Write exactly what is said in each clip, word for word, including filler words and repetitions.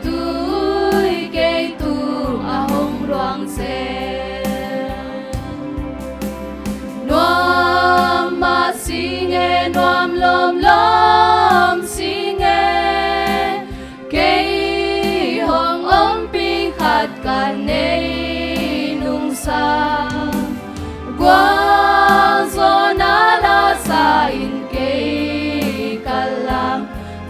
Tui kei tung a hong luang zel. Nuam mah sing e, nuam lawmlawm sing e. Kei hong ompih khat ka nei nungsa. Gualzawhna lasa in kei ka lam.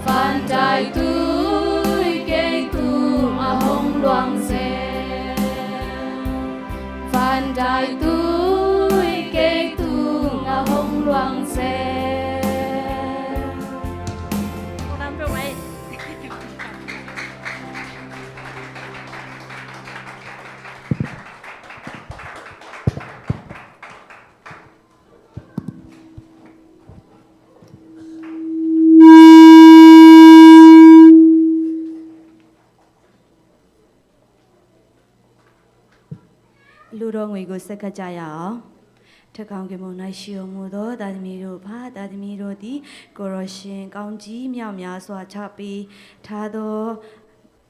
Vantai tui kei tung a hong luang zel. Vantai tui kei tung a hong luang zel. Lu dawng ui gu sek ka jaya aw. Thakang ke mong nai shi ong mu do, ta dimi do pha, ta dimi do di, ko ro shin, kaung ji, miao miao, sua cha pi, tha do,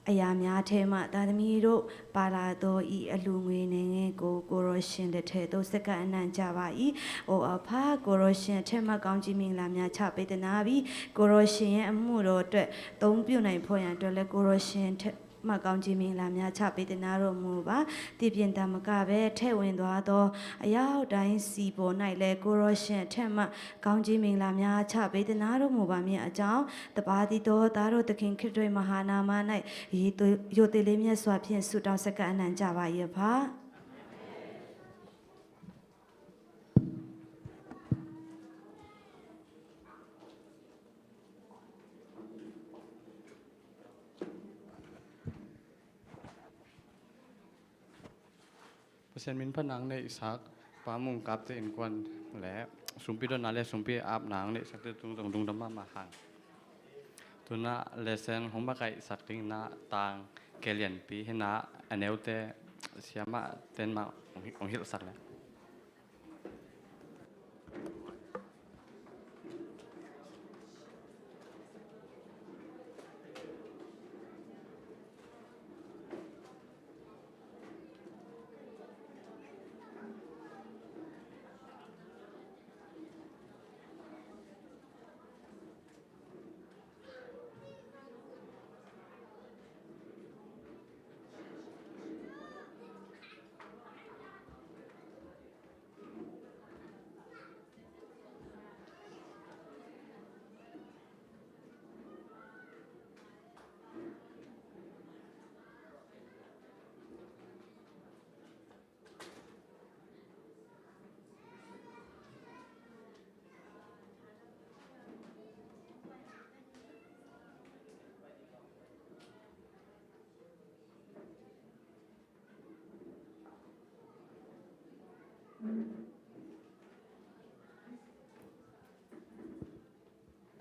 a ya mia the ma, ta dimi do, pa la do, i a lu ngui ne nge ko, ko ro shin, de the do, sek ka a nan ja ba i, o a pha, ko ro shin, a the ma, kaung ji, ming la mia cha pi, ta na bi, ko ro shin, a mu do, twe, tong piu nai pho yan, twe le, ko ro shin, the, မှကောင်းကြီးမင်္ဂလာများချပေးသနားတော်မူပါ။ သစ်ပြင်သာမကပဲ ထဲဝင်သွားသောအရောက်တိုင်းစီပေါ်၌လည်း ကိုယ်တော်ရှင်အထက်မှကောင်းကြီးမင်္ဂလာများချပေးသနားတော်မူပါမည်အကြောင်း တပါးသီးသောသားတော်သခင်ခရစ်တော်၏မဟာနာမ၌ယိုသေလေးမြတ်စွာဖြင့်ဆုတောင်းဆက်ကပ်အနံ့ကြပါ၏အဖ။ Pasian min phat nang neihsak Pa Mung Kapte innkuan le sumpi dotna le sumpi apna ang neihsakte tung zong lungdam mahmah hang. Tuna lesson hong makaihsak dingna tang kelianpi hina a neute siamah ten mah hong hilhsak le.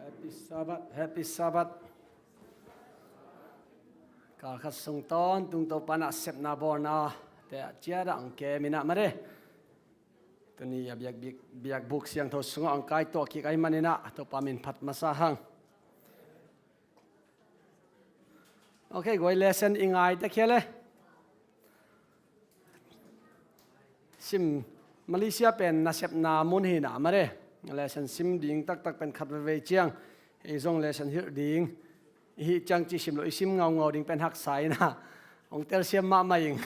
Happy Sabbath, Happy Sabbath. Kalkhat sung tawntung Topa nasepna bawlna te a ciat ah ang ke minah mare. Tuni a biak, biak, biakbuk siangtho sungah ang kai tuah kik ahi maninah Topa min phat masa hang. Ok, guai lesson i ngai ta khia le. Sim Malaysia pen nasepna mun hi na mare. Lesson sim ding taktak pen khat veve ciang. Ei zong lesson hilh ding. I hih ciang ci sim lo i sim ngaungau ding pen haksa ina. Hong telsiam mahmah ing.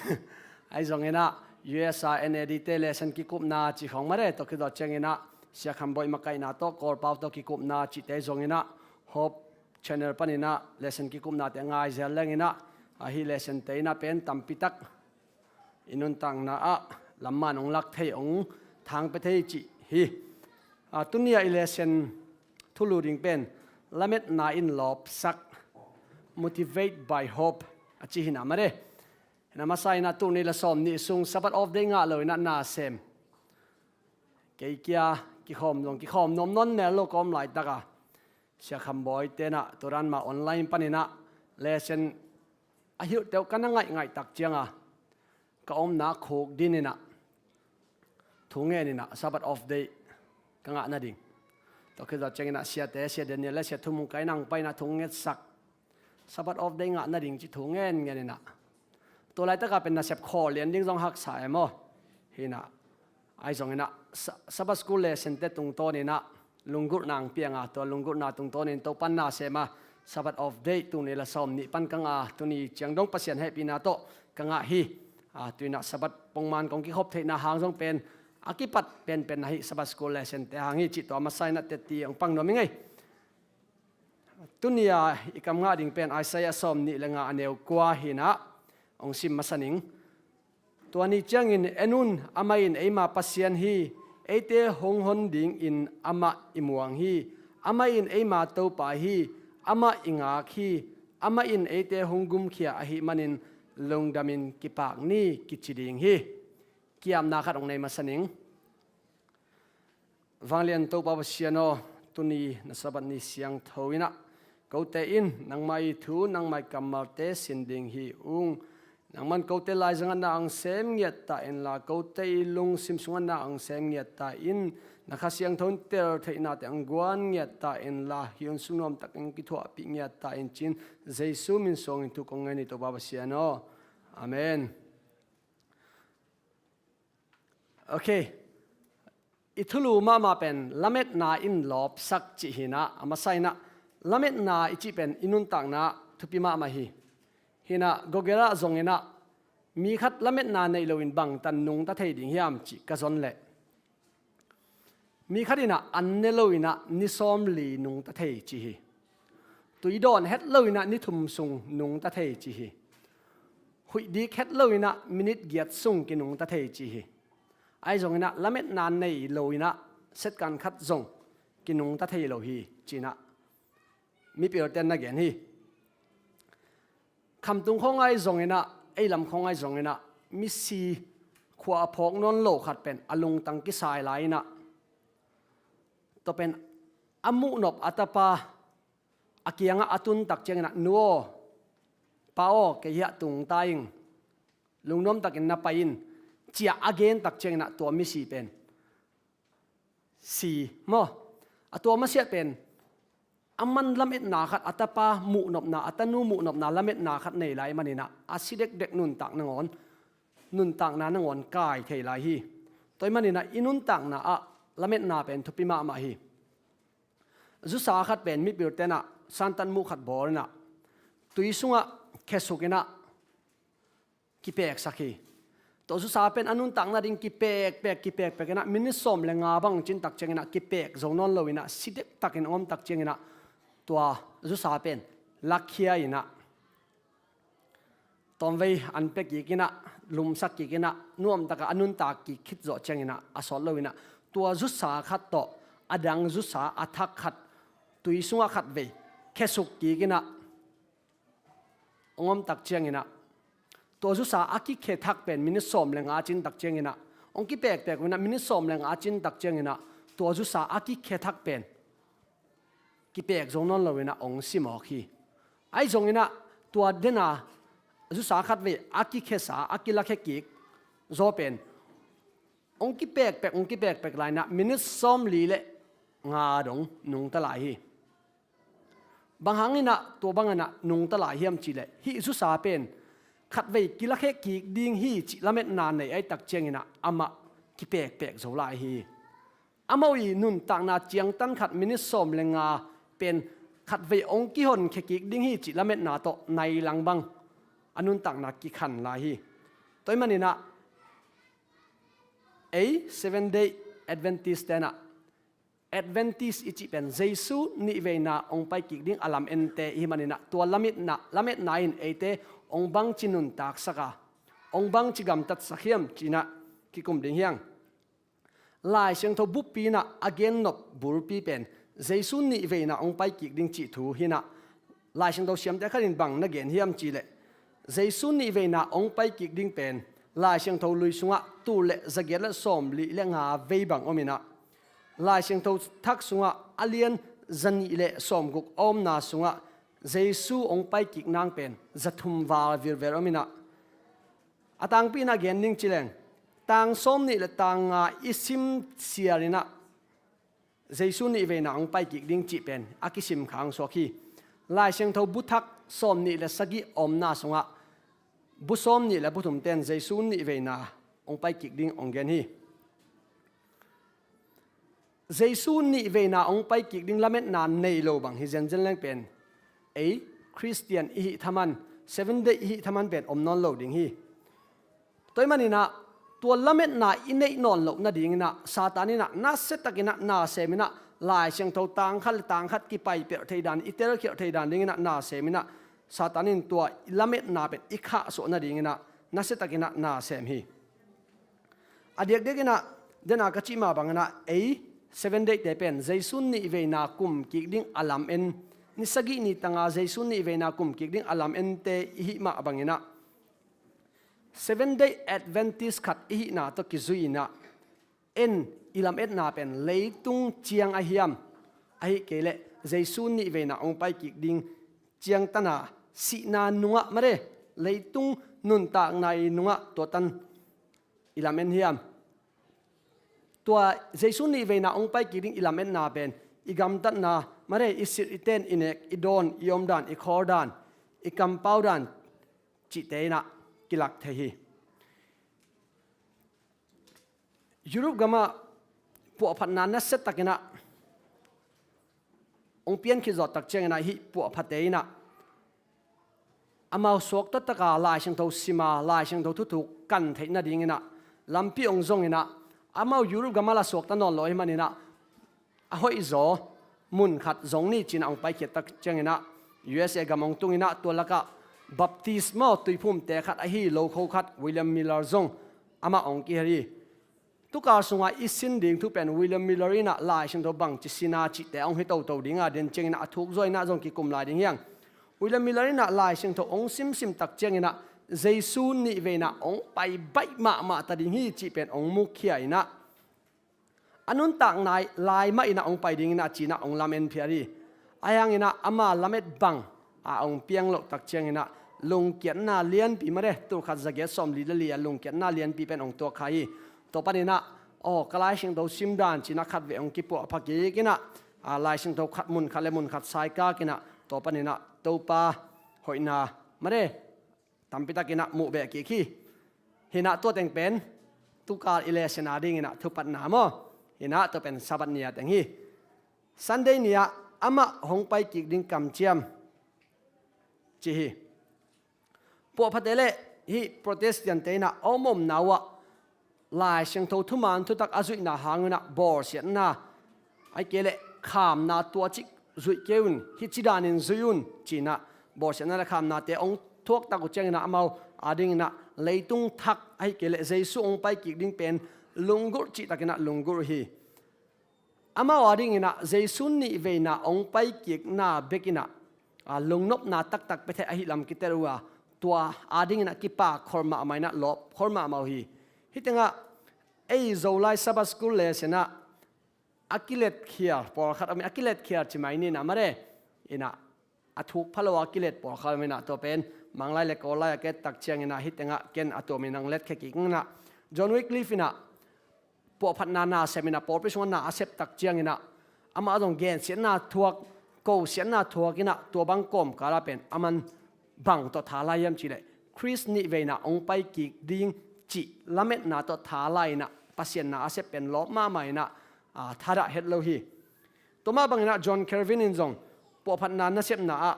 Ahi zong ina U S A N A D te lesson kikupna ci khong mare. Tawh kidawt ciang ina Sia Kham Bawi makaihna tawh Kawlpau tawh kikupna cihte zong ina Hope channel paninah lesson kikupnate a ngai zel lenginah ahi lesson te inah pen tampitak i nuntakna ah lamman hong lak thei hong thangpia thei cih hi. A, tunia i lesson thulu ding pen lametna in lawpsak, motivate by hope a ci hinah mare. Hinah masa inah tuni la sawm nih sung Sabbath off day ngah lo inah nasem kei kia kikhawm zong kikhawm nuam nawn mel lo kawm laitaka Sia Kham Bawi tenah turan mah online paninah lesson a hilhteuh ka na ngaihngaih tak cianga ka omna khuk dininah thu ngeninah Sabbath off day ka ngah nading. Tawh khizawh cianginah siate, Sia Daniel le Sia Thum Mung Kai nang painah thu ngetsak. Sabbath off day ngah nading cih thu ngen ngen inah, tua laitakah pen nasep khawl lian ding zong haksa e maw? Hi inah, ahi zong inah, Sa-, Sabbath school lesson te tungtawn inah lunggulhna hong piang a, tua lunggulhna tungtawnin Topa'n na sem a, Sabbath off day tul nih le sawm nih pan ka ngah a, tuni ciang dong Pasian hehpihna tawh ka ngah hi. A, tu inah Sabbath pongman kong kikhop theihna hang zong pen a kipat penpen ahi Sabbath school lesson te hang hi cih tua masa inah tetti hong pang nuam ing ei. Tuni a i kam ngah ding pen Isaiah sawm nih le nga, a neu kua hi inah hong sim masa ning. Tua ni ciangin, en un, amah in eima Pasian hi, eite hong hon dingin amah i muang hi. Amah in eima Topa hi, amah i ngak hi. Amah in eite hong gumkhia ahih manin lungdamin kipak ni, kici ding hi. Ki-apna khat hong nei masa ning. Vanglian Topa Pasian aw, tuni na Sabbath ni siangtho inah kote in nangmah i thu, nangmah i kammalte sin ding hi ung. Nangman kote laizang ah na hong sem ngiat ta inla, kote i lungsim sungah na hong sem ngiat ta in. Na Kha Siangtho in tel theihnate hong guan ngiat ta inla, hih hun sung nuamtakin kithuahpih ngiat ta in, ci-in Jesu min suangin thu kong ngen hi, Topa Pasian aw. Amen. Ok. I thulu mahmah pen lametna in lawpsak cih hi inah, a masa inah lametna i cih pen i nuntakna thupi mahmah hi. Hi inah Google ah zong inah mi khat lametna nei loin bangtan nungta thei ding hiam cih ka zon leh, mi khat inah an ne lo inah ni sawmli nungta thei ci hi. Tui dawn het lo inah ni thum sung nungta thei ci hi. Huih dik het lo inah minit giat sung kinungta thei ci hi. Ahi zong inah lametna nei lo inah second khat zong kinungta thei lo hi, ci inah mipilte'n na gen hi. Khamtung khawng ahi zong inah, ei lam khawng ahi zong inah, misi khua a phawk nawn lo khat pen a lungtang kisai lai inah, tua pen a muhnop a tapa a kiangah a tun tak ciang inah, "Nu aw, pa aw, kei hiah tung ta ing, lungnuam takin na pai in," ci-a a gen tak ciang inah tua misi pen si maw? A tua masiah pen aman lametna khat, a tapa muhnopna, a tanu muhnopna lametna khat nei lai man inah a si dekdek nuntak nangawn, nuntakna nangawn kai thei lai hi. Tua ahih man inah i nuntakna ah lametna pen thupi mahmah hi. Zusa khat pen mipilte'n ah santan muh khat bawl inah tui sungah khesuk inah kipeksak hi. Tua zusa pen a nuntak nading kipekpek, kipekpek inah minit sawm le nga bang cin tak ciang inah kipek zo nawn lo inah si dektakin a om tak ciang inah tua zusa pen lakhia inah tawmvei an pia kik inah, lumsak kik inah, nuamtakah a nuntak kik khit zawh ciang inah a sawt lo inah tua zusa khat tawh a dang zusa a thak khat tui sungah khatvei khesuk kik inah hong om tak ciang inah tua zusa a kikhe thak pen minit sawm le nga cin tak ciang inah, hong kipekpek uh inah minit sawm le nga cin tak ciang inah tua zusa a kikhe thak pen kipek zo nawn lo inah hong si mawk hi. Ahi zong inah tua dena zusa khatvei a kikhesa, a kilakhe kik zaw pen hong kipekpek, hong kipekpek lai inah minit sawmli le nga dong nungta lai hi. Bang hang inah tua bang inah nungta lai hiam cih leh, hih zusa pen khatvei kilakhe kik ding hi cih lametna nei ahih tak ciang inah amah kipekpek zo lai hi. Amau i nuntakna ciangtan khat minit sawm le nga pen khatvei hong kihonkhia kik ding hi cih lametna tawh nai lang bang a nuntakna kikhan lai hi. Tua ahih man inah ei Seventh Day Adventist te'n ah Adventist i cih pen Jesu nihveina hong pai kik ding a lam ente i hih man inah tua lametna, lametna in eite hong bangci nuntaksak a, hong bangci gamtatsak hiam cih inah kikum ding hi hang. Lai Siangtho buppi inah a gennop bulpi pen Jesu nihveina hong pai kik ding cih thu hi inah Lai Siangtho siamte khat in bang na gen hiam cih leh, Jesu nihveina hong pai kik ding pen Lai Siangtho lui sungah tul le zagiat le sawmli le nga vei bang om inah, Lai Siangtho thak sungah a lian zanih le sawmguk a omna sungah Jesu hong pai kik nang pen zathum val vilvel om inah, a tangpi inah gen ding ci leng, tang sawmnih le tang nga i sim sial inah Jesu nihveina hong pai kik ding cih pen a kisim khang suak hi. Lai Siangtho bu thak sawm nih le sagih omna sungah bu sawm nih le bu thumte in Jesu nih veina hong pai kik ding hong gen hi. Jesu nih veina hong pai kik ding lametna nei lo bang hi zenzen leng pen ei Khristian i hih thaman, Seven Day i hih thaman pen om nawn lo ding hi. Tua ahih maninah tua lametna i neih nawn loh nadinginah Satan inah nasia takinah na seminah Lai Siangtho tangkhat le tangkhat kipaipelh thei dan, i telkhialh thei dan dinginah na seminah Satan in tua i lametna pen i khahsuah nadinginah nasia takinah na sem hi. A diakdiakinah dena ka cih mah banginah ei Seven Day-te pen Jesu nih veina kum kik ding a lam en, ni sagih ni tanga Jesu nih veina kum kik ding a lam ente i hih mah banginah Seven Day Adventist khat i hihna tawh kizui inah en i lametna pen leitung ciang a hiam, ahih kei leh Jesu nih veina hong pai kik ding ciangtana sihna nungah mare leitung nuntakna i nungah tua tan i lam en hiam? Tua Jesu nih veina hong pai kik ding i lametna pen i gamtatna mare i silh i ten, i nek i dawn, i omdan, i khawldan, i kampaudan cihte inah kilak thei hi. Europe gamah puahphatna nasia takinah hong piankhit zawh tak cianginah hih puahphate inah amau suakta taka Lai Siangtho sima, Lai Siangtho thuthuk kan theih nadinginah lampi hong zonginah amau Europe gamah la suakta nawn lo ahih maninah a hoihzaw mun khat zong ni cinah hong paikhiat tak cianginah U S A gam hong tunginah tua lakah Baptist maw tuiphumte khat ahi lokho khat William Miller zong amah hong kihelh hi. Tukal sungah i sin ding thu pen William Miller inah Lai Siangtho bangci sina cihte hong hi toto dinga den cianginah a thuk zaw inah zong kikum lai ding hiang. William Miller inah Lai Siangtho hong simsim tak cianginah Jesu nih veina hong pai baih mahmah ta ding hi cih pen hong mukhia inah a nuntak nai lai mah inah hong pai dinginah cinah hong lamen phiat hi. Ahi hanginah ama lamet bang a hong piang loh tak cianginah lungkiatna lianpi mare, tulkhat zagiat sawmli le li a lungkiatna lianpi pen hong tuak kha hi. Tua paninah aw ka Lai Siangtho simdan cinah khatvei hong kipuahpha kikinah a Lai Siangtho khat mun khat le mun khat saikak inah tua paninah Topa hoihna mare tampi takinah muh beh kik hi. Hinah tua teng pen tukal i lesson a dinginah thupatna maw? Hinah tua pen Sabbath ni a teng hi. Sunday ni-ah amah hong pai kik ding kamciam ci hi. Puahphate le hih Protestant-te inah a om omna uhah Lai Siangtho thuman thutak a zuihna hanginah bawlsiatna, ahih kei leh khamna tua cik zuih kei un, hih ci danin zui un cinah bawlsiatna le khamnate hong thuaktak uh cianginah amau a dinginah leitung thak ahih kei leh Jesu hong pai kik ding pen lunggulh cihtakinah lunggulh hi. Amau a dinginah Jesu nih veina hong pai kikna bekinah a lungnopna taktak pia thei ahi lam kitel uh a, tua a dinginah kipak khol mahmah inah lawp khol mahmah uh hi. Hih tengah ei Zolai Sabbath School lesson ah a kiletkhial pawlkhat om in, a kiletkhial ci mai ninah mare inah a thuk pha lo a kilet pawlkhat om inah tua pen Manglai le Kawllai a kilet tak cianginah hih tengah ken a tuamin hong letkhia kik inah John Wycliffe inah puahphatna na sem inah pawlpi sungah na a sep tak cianginah amah zong gensiatna thuak, kosiatna thuak inah tua bang kawmkalah pen aman bang tawh tha lai hiam cihleh Khrist nih veina hong pai kik ding cih lametna tawh tha lai inah Pasian na a sep pen lawp mahmah inah a, thadah het lo hi. Tua mah banginah John Calvin in zong puahphatna nasepna ah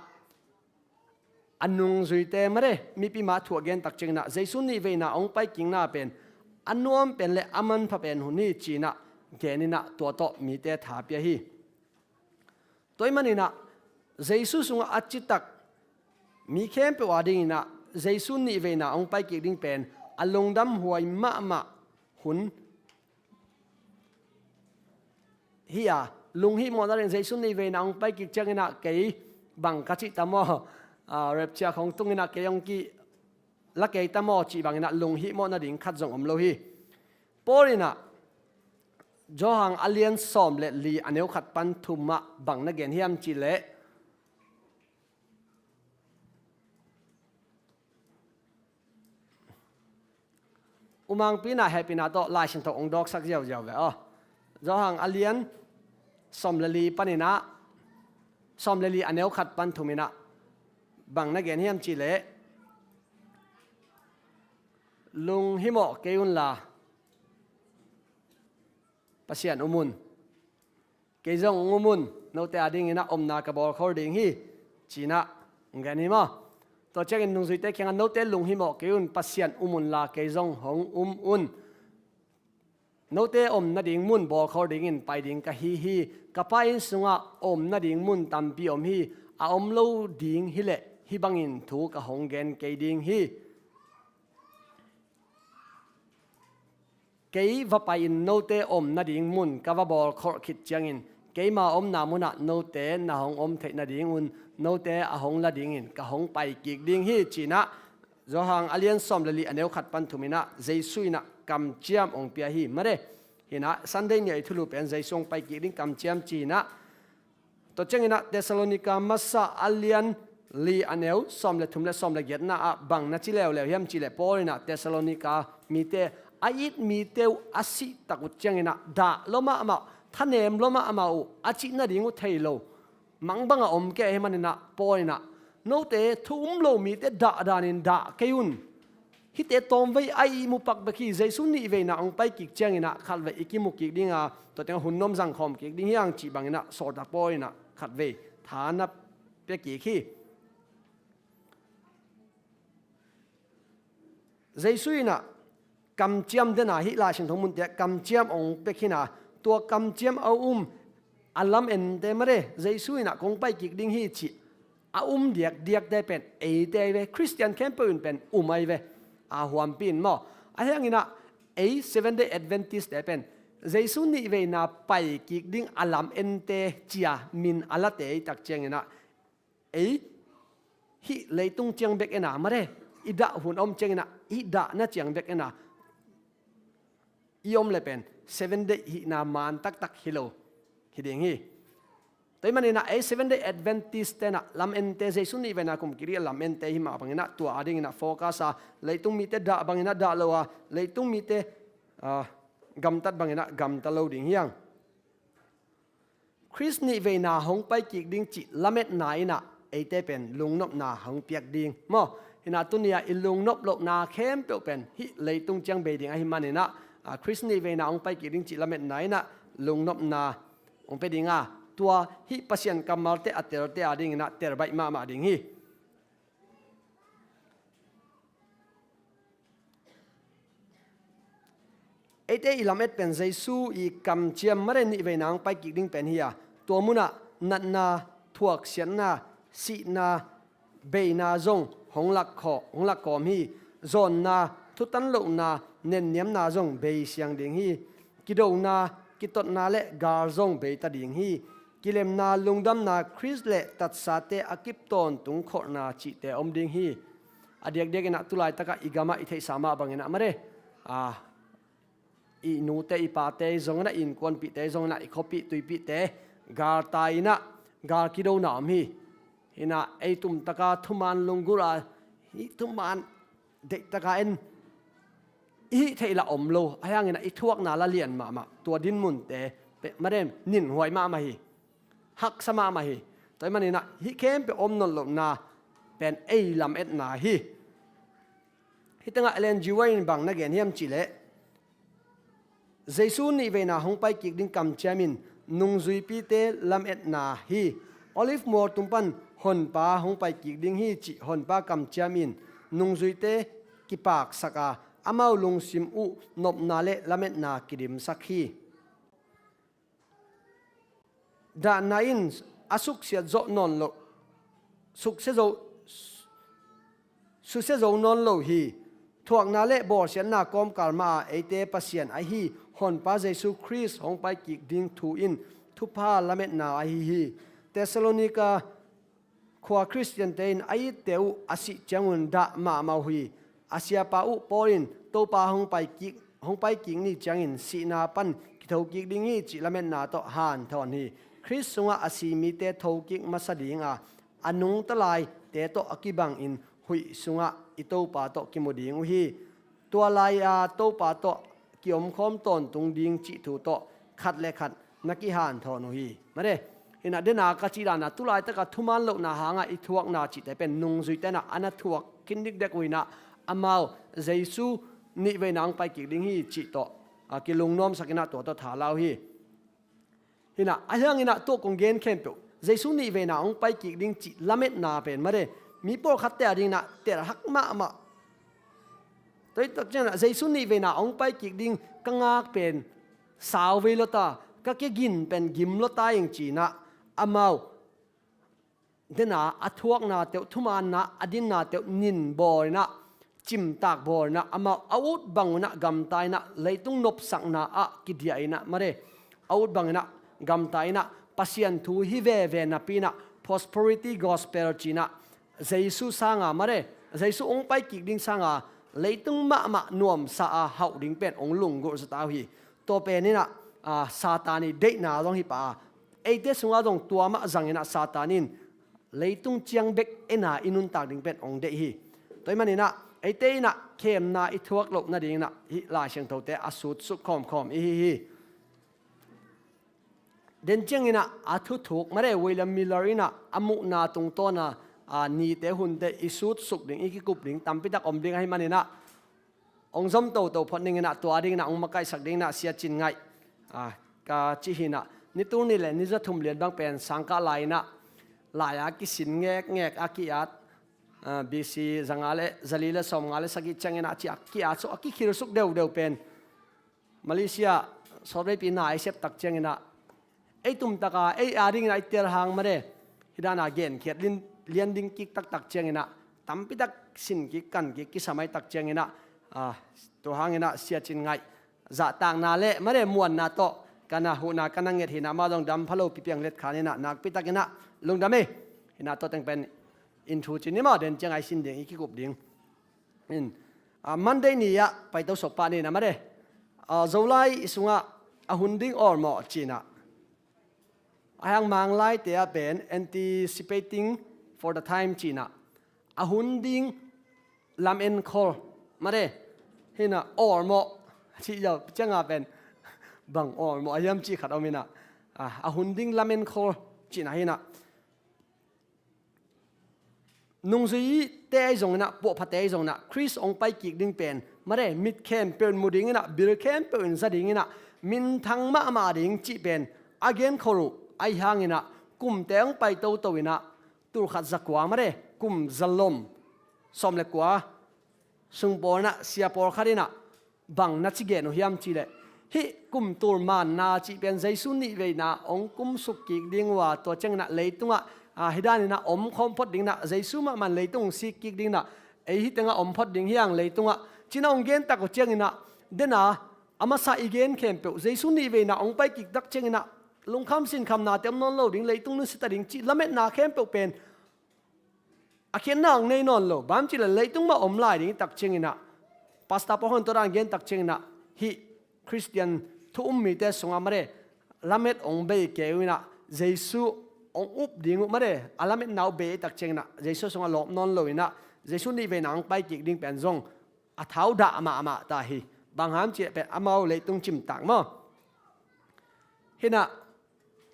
a nungzuite mare mipi mah thu a gen tak cianginah Jesu nih veina hong pai kikna pen a nuam pen le a manpha pen hun hi cinah geninah tua tawh mite tha pia hi. Tua ahih maninah Jesu sungah a citak mi khempeuh a dinginah Jesu nih veina hong pai kik ding pen a lungdamhuai mahmah hun hi a, lunghihmawhna ding Jesu nih veina hong pai kik cianginah kei bang ka cih ta maw, a, rapture khong tunginah kei hong ki la kei ta maw cih banginah lunghihmawhna ding khat zong om lo hi. Paul inah Johan a lian sawm le li a neu khat pan thum ah bang na gen hiam cihleh umangpi na hehpihna tawh Lai Siangtho hong dawksak ziauziau ve aw. Johan a lian sawm le li paninah sawm le li a neu khat pan thum inah bang na gen hiam cih leh, lunghimawh kei unla Pasian um un. Kei zong um un, note adingin ah omna ka bawlkhol ding hi, ci-in ah gen hi maw. Tua ciangin nungzuite kiangah note lunghimawh kei un, Pasian um unla kei zong hong um un. Note om nading mun bawlkhol dingin pai ding ka hi hi. Ka Pa inn sungah om nading mun tampi om hi. A om lo ding hileh hih bangin thu ka hong gen kei ding hi. Kei va pai-in note om nading mun ka va bawlkholh khit ciangin keima omna munah note na hong om theih nadingun note a hong la dingin ka hong pai kik ding hi, ci-in ah Johan a lian sawm le li a neu khat pan thum in ah Jesu in ah kamciam hong pia hi. Mare, hi-in ah Sunday ni-a i thulu pen Jesu hong pai kik ding kamciam ci-in ah. Tua ciangin ah Thessalonica masa a lian li a neu sawm le thum le sawm le giatna ah bang na ci leuleu hiam cih leh Paul in ah Thessalonica mite a it mite uh a sih tak uh ciangin ah dah lua mahmah, thanem lua mahmah uh, a cih nading uh thei lo, mangbang a om kei ahih manin ah Paul in ah note thu um lo mite dah danin dah kei un. Hihte tawmvei a ihmu pak bek hi. Jesu nihveina hong pai kik ciangin ah khatvei i kimu kik ding a, tua tengah hun nuam zang khawm kik ding hi hang cih bangin ah sawltak Paul in ah khatvei tha na pia kik hi. Jesu in ah kamciam den a, hih Lai Siangtho munte ah kamciam hong pia khin a, tua kamciam a um a lamette, mare, Jesu in ah kong pai kik ding hi cih a um diakdiakte pen eite ahi ve. Khristian khempeuh in pen um ahi ve. A huampi in maw. Ahih hangin ah ei Seventh Day Adventist-te pen Jesu nihveina pai kik ding a lamette ci-a min a late i tak ciangin ah ei hih leitung ciang bek en a, mare, i dah hun a om ciangin ah hih dahna ciang bek en a i om leh pen Seventh Day hihna man taktak hi lo hi ding hi. Tua ahih manin ah ei Seventh Day Adventist-te'n ah lamette, Jesu nihveina kum kik ding a lamette hi mah bangin ah tua adingin ah focus a, leitung mite dah bangin ah dah lo a, leitung mite, ah, gamtat bangin ah gamta lo ding hi hang. Khrist nihveina hong pai kik ding cih lametna in ah eite pen lungnopna hong piak ding maw. Hi-in ah tuni-a i lungnop lohna khempeuh pen hih leitung ciang bei ding ahih manin ah, ah, Khrist nihveina hong pai kik ding cih lametna in ah lungnopna hong pia ding a, tua hih Pasian kammalte a telte adingin ah tel baih mahmah ding hi. Eite i lamet pen Jesu i kamciam, mare, nihveina hong pai kik ding pen hi a, tua munah natna, thuaksiatna, sihna, beina zong hong lak khaw-, hong lak kawm hi. Zawnna, thutan lohna, nenniamna zong bei siang ding hi. Kidona, kitotna le gal zong bei ta ding hi. Kilemna, lungdamna, Khrist le tatsate a kip tawntung kholhna cihte om ding hi. A diakdiakin ah tulaitakah i gamah i theihsa mah bangin ah, mare, a, i nute i pate zongin ah, i innkuanpihte zongin ah, i khuapih tuipihte galtai-in ah gal kidona om hi. Hi-in ah ei tumtaka thuman lunggulh a, hih thuman deihtaka en i hih theih lah om lo, ahih hangin ah i thuakna lah lian mahmah. Tua dinmunte pen, mare, ninhuai mahmah hi. Haksa mahmah hi. Tua ahih manin ah hih khempeuh om nawn lohna pen ei lametna hi. Hih tengah Ellen G. White in bang na gen hiam cih leh, Jesu nihveina hong pai kik ding kamciam in nungzuipite lametna hi. Olive mual tung pan Honpa hong pai kik ding hi cih Honpa kamciam in nungzuite kipaksak a, amau lungsim uh nopna le lametna kidimsak hi. Dahna in a suksiat zo nawn lo, suksia zo, susia zo nawn lo hi. Thuakna le bawlsiatna kawmkal mah a eite Pasian ahi Honpa Jesu Khrist hong pai kik ding thu in thupha lametna ahi hi. Thessalonica khua Khristiante in a itte uh a sih ciangun dah mahmah uh hi. A siapa uh Paul in Topa hong pai kik, hong pai kik ni ciangin sihna pan kitho kik ding hi cih lametna tawh hanthawn hi. Khrist sungah a si mite thokik masa ding a, a nungta laite tawh a kibangin huih sungah i Topa tawh kimu ding uh hi. Tua lai-a Topa tawh kiomkhawm tawntung ding cih thu tawh khat le khat na kihanthawn uh hi. Mare, Hinah dena ka cih dana tulaitaka thuman lohna hangah i thuakna cihte pen nungzuite inah a na thuak khin dikdek uh hinah amau Jesu nihveina hong pai kik ding hi cih tawh, a, kilungnuamsak inah tua tawh thalau hi. Hinah, ahi hanginah tua kong gen khempeuh Jesu nihveina hong pai kik ding cih lametna pen mare, mi pawlkhatte a dinginah telhak mahmah. Tua hi tak cianginah Jesu nihveina hong pai kik ding ka ngak pen sau vei lota, ka kegin pen gim lota ing cinah amau dena a thuakna teuh, thumanna a dinna teuh nin bawl inah, cimtak bawl inah, amau a ut bang unah gamta inah, leitung nopsakna ah kidiah inah mare, a ut bang inah gamta inah, Pasian thu hi veve napi inah, prosperity gospel cinah, Jesu sanga mare, Jesu hong pai kik ding sanga leitung mahmah nuamsa a hauh ding pen hong lunggulh zatau hi. Tua pen inah, a, Satan i deihna zong hi pah a, eite sungah zong tua mah zang inah Satan in leitung ciang bek ena i nuntak ding pen hong deih hi. Tua hi maninah eite inah khemna i thuak loh nadinginah hih Lai Siangthote a sutsuk khawmkhawm i hi hi. Den cianginah a thuthuk mare William Miller inah a muhna tungtawna, a, nite hunte i sutsuk ding, i kikup ding tampitak om ding ahi maninah hong zom toto phot dinginah tua dinginah hong makaihsak dinginah Sia Cin Ngaih, a, ka cih hinah, ni tul nih le ni za thum lian bang pen sangkah lai inah lai-a kisin ngekngek a ki-at, a, B C zanga le zali le sawmnga le sagih cianginah ci a ki-at suk, a kikhilsuk deudeu pen Malaysia sawtveipi na i sep tak cianginah ei tumtaka ei a dinginah i telhang mare, hih dana genkhiat lian ding kik taktak cianginah tampitak sin kik kan kik kisa mai tak cianginah, a, tua hanginah Sia Cin Ngaih zahtakna le mare muanna tawh ka na huhna ka na nget hinah amah zong dam phalo pipiang let khaninah nakpitakinah lungdam ei. Hinah tua teng pen in thu cin ni maw, den ciang ai sin ding i kikup ding. In, a, Monday ni-ah paito sokpah ni na mare, a, Zolai i sungah a hun ding awlmawh cinah, a hang Manglaite ah pen anticipating for the time cinah, a hun ding lamenkhol mare, hinah awlmawh cih zau cianga pen bang awlmawh a hiam cih khat om inah, a, a hun ding lamenkhol cinah hinah nungzuite ahi zonginah, puahphate ahi zonginah, Khrist hong pai kik ding pen mare, mit khempeuh in mu dinginah, bil khempeuh in za dinginah, minthang mahmah ding cih pen a genkhol uh ahi hanginah, kumte hong pai toto inah, tulkhat zakua mare, kum zalom sawm le kua sung pawl inah sia pawlkhat inah bang na ci gen uh hiam cihleh, hih kum tul manna cih pen Jesu nihveina hong kumsuk kik ding uh a, tua cianginah leitungah, a, hih daninah om khawm phot dinginah, Jesu mahmah in leitung hong sik kik dinginah, ei hih tengah om phot ding hi hang leitungah cinah hong gentak uh cianginah, dena a masa i gen khempeuh Jesu nihveina hong pai kik tak cianginah lungkham sinkhamnate om nawn lo ding, leitung nunsia ta ding cih lametna khempeuh pen a khiatna hong nei nawn lo. Bang hang cihleh leitung mah om lai ding i tak cianginah, pastor pawlkhat in tua dan gen tak cianginah, hih Khristian thu um mite sungah mare, lamet hong bei kei uh inah, Jesu hong up ding uh mare, a lametna uh bei i tak cianginah Jesu sungah lawp nawn lo inah, Jesu nihveina hong pai kik ding pen zong a thau dah mahmah ta hi. Bang hang cihleh pen amau leitung cimtak maw. Hinah,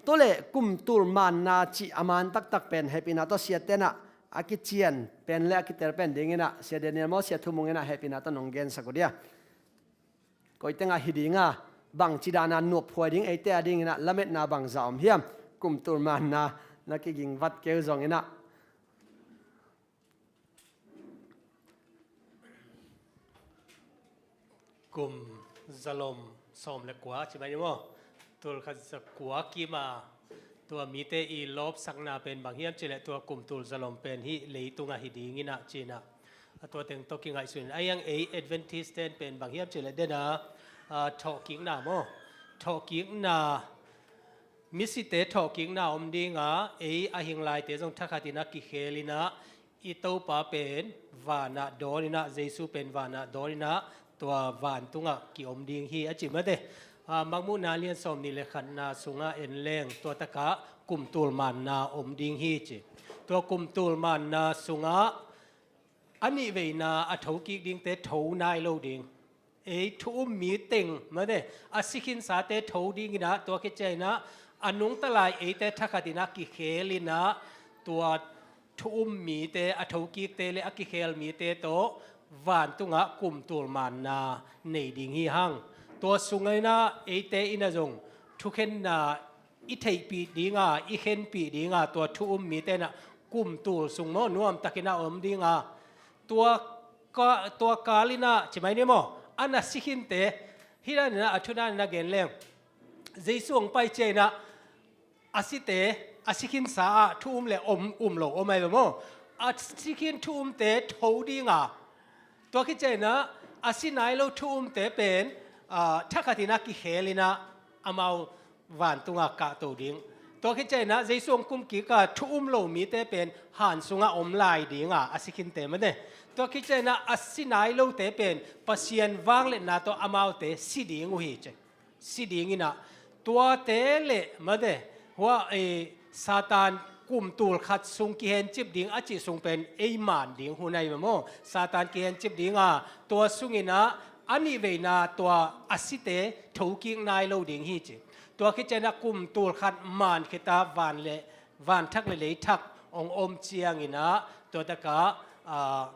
tua le kum tul manna cih a man taktak pen hehpihna tawh siate inah a kician pen le a kitel pen dinginah Sia Daniel maw, Sia Thumung inah hehpihna tawh nong gensak uh dia. Koi tengah hi dinga, bangci dana nuaphuai ding eite a dinginah lametna bangza om hiam? Kum tul manna na kiging vat keu zonginah. Kum zalom sawm le kua ci mai ni maw? Tulkhat zakua kima tua mite i lawpsakna pen bang hiam cihleh tua kum tul zalom pen hih leitungah hi dinginah cinah, a tua teng tawh kingaihsun in, a hiang ei Adventist ten pen bang hiam cihleh dena, a, thawhkikna maw? Thawhkikna, misite thawhkikna om dinga, ei a hinglaite zong thakhatinah kikhelinah, i Topa pen vanah dawninah, Jesu pen vanah dawninah, tua vantungah kiom ding hi a ci mate. A, Mangmuhna lian sawm nih le khatna sungah en leng tua takah kum tul manna om ding hi ci. Tua kum tul manna sungah a nihveina a thokik dingte tho nai lo ding. Ei thu um mi teng mate, a si khinsate tho dinginah, tua khit cianginah A nungta lai eite thakhatin a kikhel in ah tua thu um mite, a thokikte le a kikhel mite tawh vantungah kumtul manna nei ding hi hang. Tua sungah in ah eite in ah zong thukhenna i theihpih dinga, i khenpih dinga, tua thu um mite in ah kumtul sung maw nuamtakin a om dinga. Tua ka, tua kal in ah ci mai ni maw, a na si khinte, hih dan in ah a thu dan in ah gen leng, Jesu hong pai ciangin ah a site, a si khinsa ah thu um le om, um lo om ahi ve maw. A si khin thu umte tho dinga, tua khit ciangin ah a si nai lo thu umte pen, ah, thakhatin a kikhel in ah amau vantungah kahto ding. Tua khit ciangin ah Jesu hong kumkik a thu um lo mite pen han sungah om lai dinga, a si khinte mate. Tua khit ciangin ah a si nai lote pen Pasian vangliatna tawh amaute si ding uh hi ci. Si ding in ah, tuate le mate, hua, eh, Satan kumtul khat sung kihencip ding a cih sung pen ei man ding hun ahi ve maw. Satan kihencip dinga, tua sungin ah a nihveina tua a site thokik nai lo ding hi ci. Tua khit ciangin ah kumtul khat man khit a van le, van thak le lei thak hong om ciangin ah, tua takah, ah,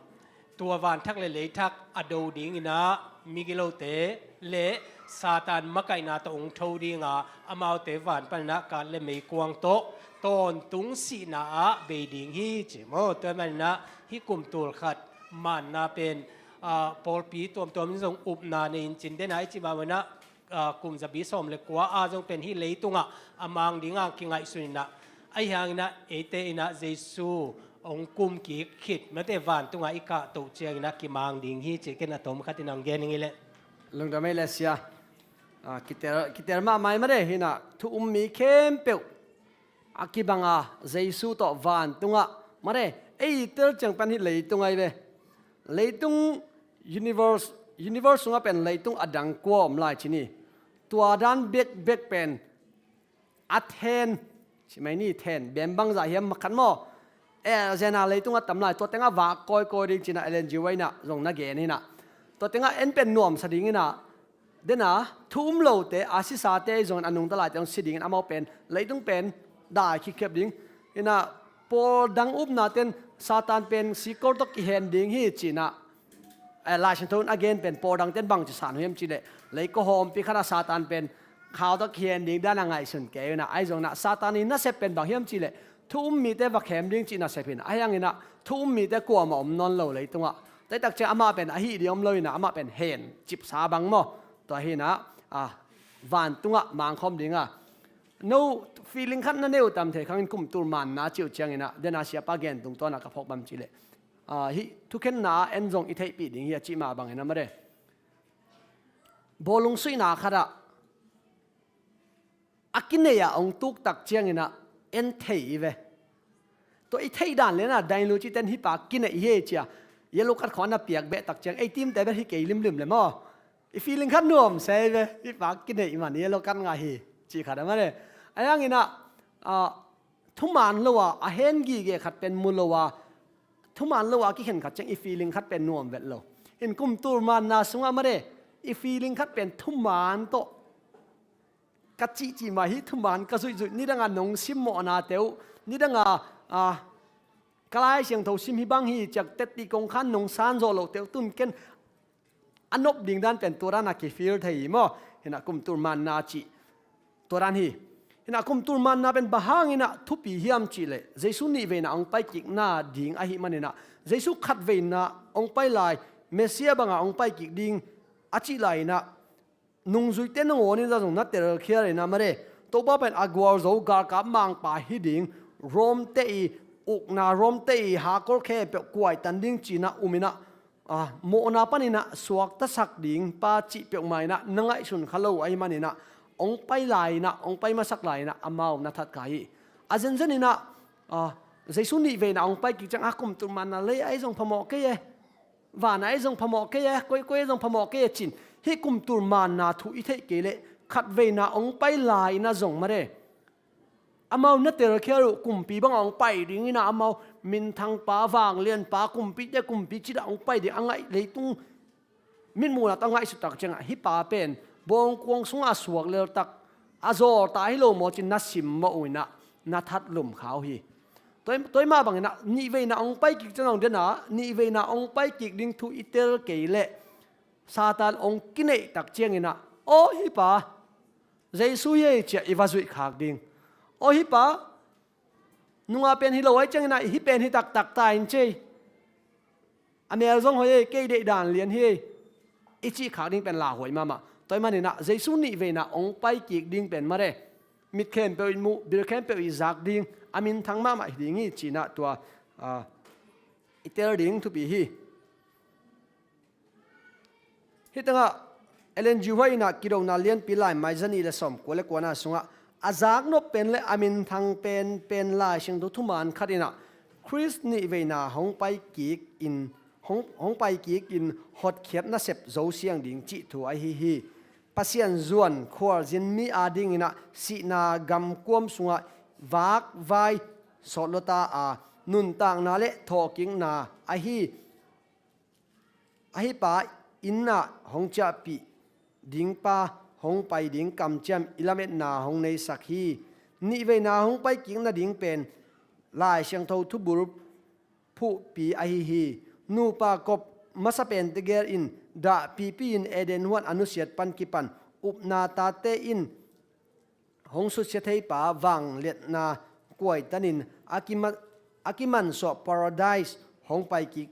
tua van thak le lei thak a do ding in ah migilote le Satan makaihna tawh hong tho dinga, amaute van panin ah kat le meikuang tawh tawntung sihna ah bei ding hi ci maw. Tua manin ah hih kumtul khat manna pen, ah, pawlpi tuamtuam in zong upna nei in cin den a i cih mah bangin ah, ah, kum zabi sawm le kua a zong pen hih leitungah a mang dinga kingaihsun in ah, ahi hangin ah eite in ah Jesu hong kumkik khit mate vantungah i kahtoh ciangin ah kimang ding hi ci. Ken a tom khatin hong gen ing hi leh. Lungdam ei le sia. Ah, kitel, kitel mahmah ei mate, hi in ah thu um mi khempeuh a kibanga Jesu tawh vantungah mate, ei tel ciang pan hih leitung ahi ve. Leitung universe, universe sungah pen leitung a dang kua om lai ci ni. Tua dan bekbek pen a then, ci mai ni, then, bem bangzah hiam khat maw. Eh, zena leitung a tam lai, tua tengah vak kawikawi ding ci in ah Ellen G. White in ah zong na gen hi in ah. Tua tengah en pen nuamsa ding in ah, dena, thu um lote, a sisate, ei zongin a nungta laite zong si dingin amau pen, leitung pen dai khikhiap ding. Hi in ah, pawl dang upnaten Satan pen sikor tawh kihen ding hi ci in ah, eh, Lai Siangtho in a gen pen pawl dangten bangci san uh hiam cih leh, leikawhawmpi khatah Satan pen khau tawh kihen ding dan a ngaihsun kei uh in ah, ahi zongin ah Satan i nasep pen bang hiam cih leh thu um mite va khem ding cih nasep hi in ah, ahi hangin ah thu um mite kuamah om nawn lo leitungah. Taitak ciang amah pen a hih ding om lo in ah, amah pen hen cipsa bang maw. Tua hi in ah, ah, vantungah mangkhawm dinga, no feeling khat na nei uh tam thei khangin kumtul manna cih uh ciangin ah, dena siapa gen tungtawn ah ka phawk bang cih leh, ah, hih thukhenna ah en zong i theihpih ding hi a cih mah bangin ah mate, bawlung suihna khatah a kinei ah hong tuk tak ciangin ah en thei hi ve. Tua i theih dan le in ah, dainlu cite in hih pa kinei hi ci a, yellow card khawng a na piak beh tak ciang ei team te bel hi kei limlim le maw. I feeling khat nuamsa hi ve, hih pa kinei man, yellow card ngah hi, cih khat a mate. Ahi hangin ah, ah, thuman lo a, a hen gige khat pen mu lo a, thuman lo a kikhen khat ciang i feeling khat pen nuam vet lo. In kumtul manna sungah mate, i feeling khat pen thuman tawh, ka cihcih mah hi, thuman ka zuihzuih, nidanga nong sim mawhnate uh, nidanga, ah, ka Lai Siangtho sim hi bang hi ciak, tetti kong khan nong san zawh lohte uh, tun ken a nop ding dan pen tua dan a kifeel thei hi maw. Hi in ah kumtul manna cih tua dan hi. Hi in ah kumtul manna pen bang hangin ah thupi hiam cih leh, Jesu nihveina hong paikikna ding ahih manin ah, Jesu khatveina hong pai lai, Messiah banga hong paikik ding a cih lai in ah, nungzuite nangawn in zong na telkhial in ah mate, Topa pen a gualzo galkap mangpa hi ding, Rom te i ukna, Rom te i hakkol khempeuh kuaitan ding ci in ah um in ah, ah, mawhna panin ah suaktasak ding pa cih peuhmah in ah na ngaihsun kha lo ahih manin ah, hong pai lai in ah, hong pai masak lai in ah amau na that kha hi. A zenzen in ah, ah, Jesu nihveina hong paikik ciang, ah, kumtul manna lei ah ei zong phamawh kei e, van ah ei zong phamawh kei e, koikoi ei zong phamawh kei e ci in, hih kumtul manna thu i theih kei leh, khatveina hong pai lai in ah zong mate, amau na telkhial uh kumpi banga hong pai ding in ah, amau minthangpa, vanglianpa, kumpite kumpi cih dan hong pai ding a ngaih, leitung mitmuhna tawh a ngaihsut tak ciangah, hih pa pen bawngkuang sungah a suak lel tak, a zawl ta hi lo maw ci-in na simmawh uh in ah na that lum kha uh hi. Tua, tua mah bangin ah nihveina hong pai kik ciang zong den a, nihveina hong pai kik ding thu i tel kei leh Satan hong kineih tak ciangin ah, "Aw hih pa, Jesu hi ei," ci-a i va zuih khak ding. "Aw hih pa, nungah pen hi lo ahih ciangin ah hih pen hi taktak ta in," ci ei. "A mel zong hoih ei, kei deih dan lian hi ei," i cih khak ding pen lauhuai mahmah. Tua ahih manin ah Jesu nihveina hong pai kik ding pen mare, mit khempeuh in muh, bil khempeuh in zak ding, a minthang mahmah hi ding hi ci-in ah tua, ah, i tel ding thupi hi. Hih tengah Ellen G. White in ah Kidona Lianpi Laimai za nih le sawmkua le kuana sungah, a zaknop pen le a minthang penpen Lai Siangtho thuman khat in ah Khrist nihveina hong pai kik in, hong, hong pai kik in hotkhiat nasep zo siang ding cih thu ahi hi. Pasian zuan khualzin mi adingin ah sihna gamkuam sungah vakvai sawt lua ta a, nuntakna le thawhkikna ahi, ahi pa inn ah hong ciahpih ding pa hong pai ding kamciam i lametna hong neisak hi. Nihveina hong pai kik nading pen Lai Siangtho thubul phuhpi ahi hi. Nupa kop masa pente gel in dahpipi in Eden huan a nusiat pan kipan upna tate in hong susia thei pa vangliatna kuaitanin a kima-, a kimansuah paradise hong pai kik,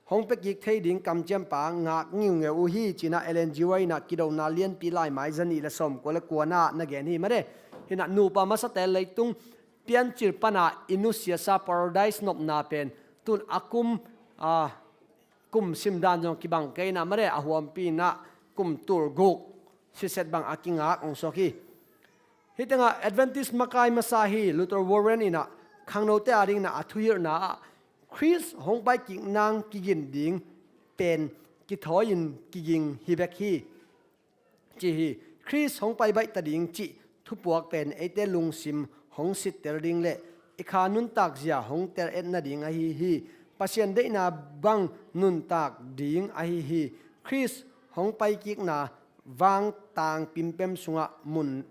hong pia kik thei ding kamciam pa ngak ngiungeu uh hi ci-in ah Ellen G. White in ah Kidona Lianpi Laimai za nih le sawmkua le kuana na gen hi mare. Hi in ah nupa masate leitung piancil pan a i nusiasa paradise nopna pen tun a kum, ah, kum simdan zong kibang kei in ah mare, a huampi in ah kum tul guk siset bang a kingak hong suak hi. Hih tengah Adventist makai masa hi Luther Warren in ah khangnote adingin ah a thuhilhna ah Khrist hong pai kik nang kigin ding pen kithawi-in kiging hi bek hi, ci hi. Khrist hong pai baih ta ding cih thupuak pen eite lungsim hong sitter ding le i kha nuntak zia hong tel et nading ahi hi. Pasian deihna bang nuntak ding ahi hi. Khrist hong pai kikna vang tang pimpem sungah mun,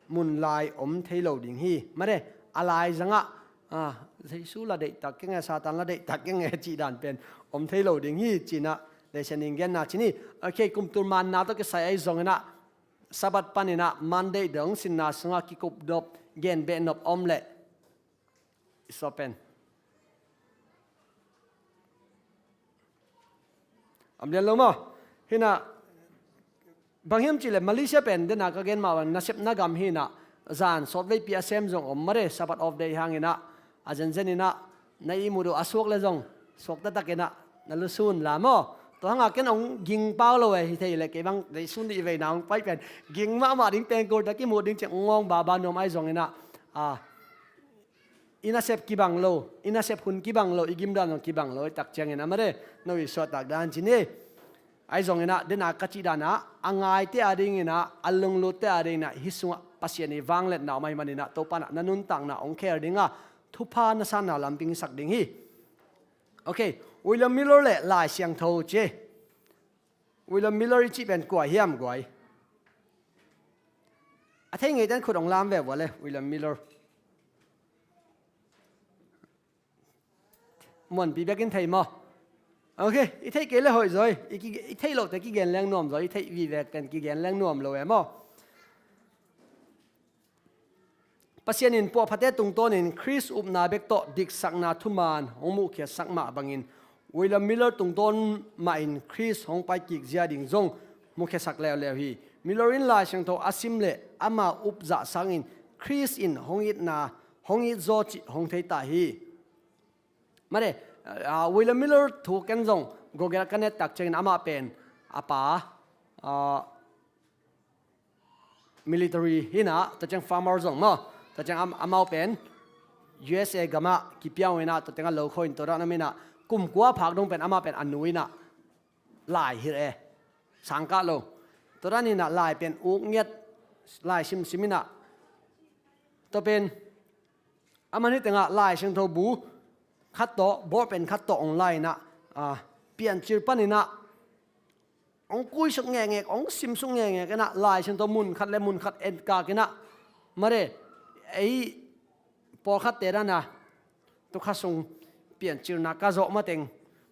mun lai om thei lo ding hi. Mare, a lai zangah, ah, Jesu la deihtak keng e, Satan la deihtak keng e cih dan pen om thei lo ding hi ci-in ah Lesen in genna ci ni. Ok, kum tul manna tawh kisai ahi zongin ah Sabbath panin ah Monday dong sinna sungah kikup nop, gen beh nop om leh i suah pen om lian lo maw? Hi in ah bang hiam cih leh Malaysia pen den a ka gen mah bang nasepna gam hi in ah zan sawtveipi a sem zong om mare, Sabbath off day hangin ah a zenzen in ah na ihmut uh a suak leh zong suak taktak in ah na lusun la maw? Tua hangah ken hong ging pau lo e, hi thei leh kei bang Jesu nihveina hong pai pen ging mahmah ding, pengkul tawh kimut ding ciang ngawng baba nuam ahi zongin ah, ah, i nasep kibang lo, i nasep hun kibang lo, i gimdan zong kibang lo, i tak ciangin ah mare, no i suahtak dan ci ni. Ahi zongin ah den a ka cih dan ah a ngaite adingin ah a lunglutte adingin ah hih sungah Pasian i vangliatna om ahih manin ah Topa in ah na nuntakna hong khel ding a, thupha na sanna lampi hong sak ding hi. Ok, William Miller le Lai Siangtho ci. William Miller i cih pen kua hiam guai? A thei ngeite in khut hong lam ve vua le, William Miller. Muanpi bekin thei maw? Ok, i theih kei leh hoih zaw hi. I ki, i theih loh teh kigen leng nuam zaw hi. I theih vive pen kigen leng nuam lo e maw? Pasian in puahphate tungtawnin Khrist upna bek tawh diksakna thuman hong muhkhiatsak mah bangin William Miller tungtawn mahin Khrist hong paikik zia ding zong mukhiasak leuleu hi. Miller in Lai Siangtho a sim leh ama up zah sangin Khrist in hong itna, hong it zaw cih hong thei ta hi. Mare, ah, William Miller thu ken zong Google ka net tak ciangin amah pen a pa, ah, military hi in ah, tua ciang farmer zong maw, tua ciang am-, amau pen U S A gamah kipia uh in ah, tua ciang a lo khawh in tua dan a om in ah, kum kua phak dong pen amah pen a nu in ah lai hilh e, sangkah lo. Tua dan in ah lai pen uk ngiat, lai simsim in ah, tua pen aman hi tengah Lai Siangtho bu khat tawh, bawlpen khat tawh hong lai in ah, ah, piancil pan in ah hong kuisuk ngekngek, hong simsuk ngekngek inah, Lai Siangtho mun khat le mun khat etkak inah, mare, ei pawlkhatte dan a, tu kha sung piancilna ka zawh mateng,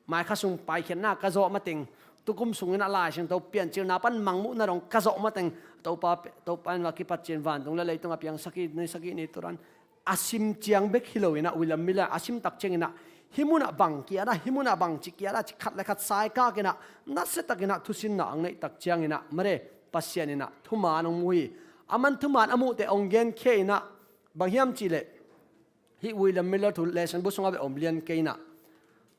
mai kha sung paikhiatna ka zawh mateng, tu kum sung inah Lai Siangtho piancilna pan mangmuhna dong ka zawh mateng, Topa, Topa in va kipat ciang vantung le leitung a piangsak hi, nei sak hi ni turan. A sim ciang bek hi lo inah, William Miller a sim tak ciang inah, hih munah bang kiat a, hih munah bang ci kiat a, ci khat le khat saikak inah, nasia tak inah thusinna ang neih tak ciang inah, mare, Pasian inah thuman hong mu hi. Aman thuman a muhte hong genkhia inah, bang hiam cihleh, hih William Miller thu lesson book sungah beh om lian kei inah,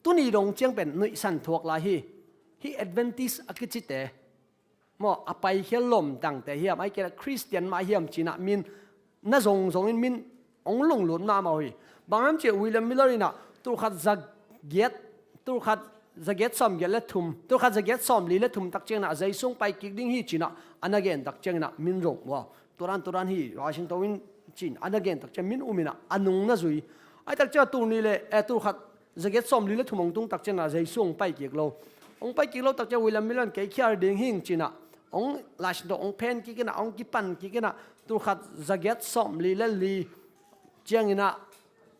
tuni dong ciang pen nuihsan thuak lai hi. Hih Adventist a kicite maw, a paikhia lomtangte hiam, ahih kei leh Khristian mah hiam ci inah min na zongzong in min hong lunglut mahmah uh hi. Bang hiam cihleh William Miller inah tulkhat zagiat, tulkhat zagiat sawmgiat le thum, tulkhat zagiat sawmli le thum tak ciang inah Jesu hong paikik ding hi ci inah a na gen tak ciang inah min rong uh a, turan turan hi, Lai Siangtho in ci in a na gen tak ciang min um inah a nung na zui. Ahih tak ciang tul nih le, eh, tulkhat zagiat sawmli le thum hong tung tak ciang inah Jesu hong paikik lo. Hong paikik lo tak ciang William Miller in kei khial ding hing ci inah hong Lai Siangtho hong phen kik inah, hong kipan kik inah, tulkhat zagiat sawmli le li ciang inah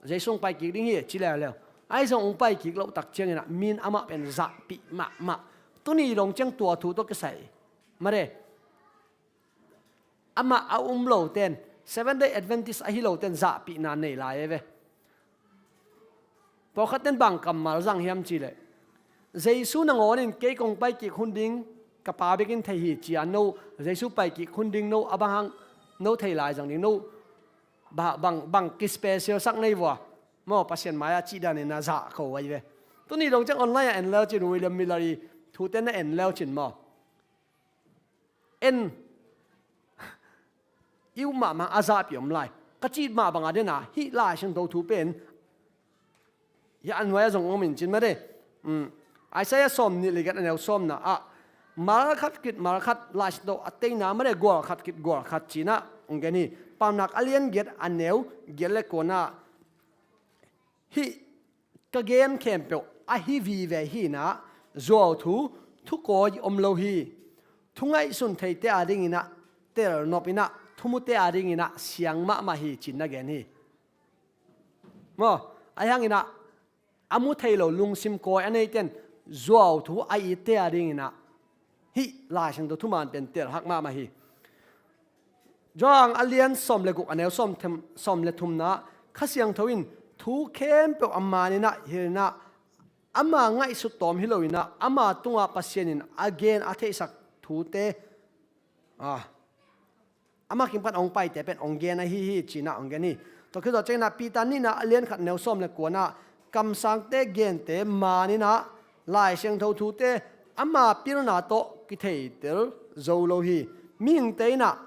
Jesu hong paikik ding hi ci leuleu. Ahi zong hong paikik loh tak ciang inah min amah pen zahpih mahmah. Tuni dong ciang tua thu tawh kisai, mare, amah a um loten, Seventh Day Adventist ahi loten zahpihna nei lai e ve. Pawlkhat ten bang kammal zang hiam cihleh, Jesu nangawn in kei kong paikik hun ding ka Pa bek in thei hi ci a, no Jesu paikik hun ding no a bang hang no thei lai zang ding, no ba-, bang, bang kispecial sak nei vua maw, Pasian mai-ah cih dan inah zah ko ahi ve. Tuni dong ciang online ah en leu cin, William Miller i thute na en leu cin maw, en i um mahmah a zahpih om lai. Ka cih mah bang a den a, hih Lai Siangtho thu pen hih a nuai-ah zong om in cin made. Um, Isaiah sawmnih le giat a neu sawmna ah, mal khat khit mal khat Lai Siangtho a teina made, gual khat khit gual khat ci inah hong gen hi. Paunak a lian giat a neu giat le kuana ah, hih ka gen khempeuh ahi vive hi inah, zuauthu thukawi om lo hi. Thu ngaihsun theite a ding inah telnop inah, thumute a ding inah siang mahmah hi ci in na gen hi. Maw, ahi hang inah a mu thei lo lungsim kawi a neiten zuauthu a itte a ding inah hih Lai Siangtho thuman pen telhak mahmah hi. Johan a lian sawm le guk a neu sawm them-, sawm le thumna ah, Kha Siangtho in thu khempeuh a man inah hilh inah, ama ngaihsut tawm hi lo inah ama tungah Pasian in a gen a theihsak thute, ah, ama kiang pan hong paite pen hong gen ahi hi ci inah hong gen hi. Tua khit zawh ciang inah Peter nihna a lian khat neu sawm le kuana ah, kamsangte gente man inah Lai Siangtho thute ama pilna tawh kitheiter zo lo hi. Mihingte inah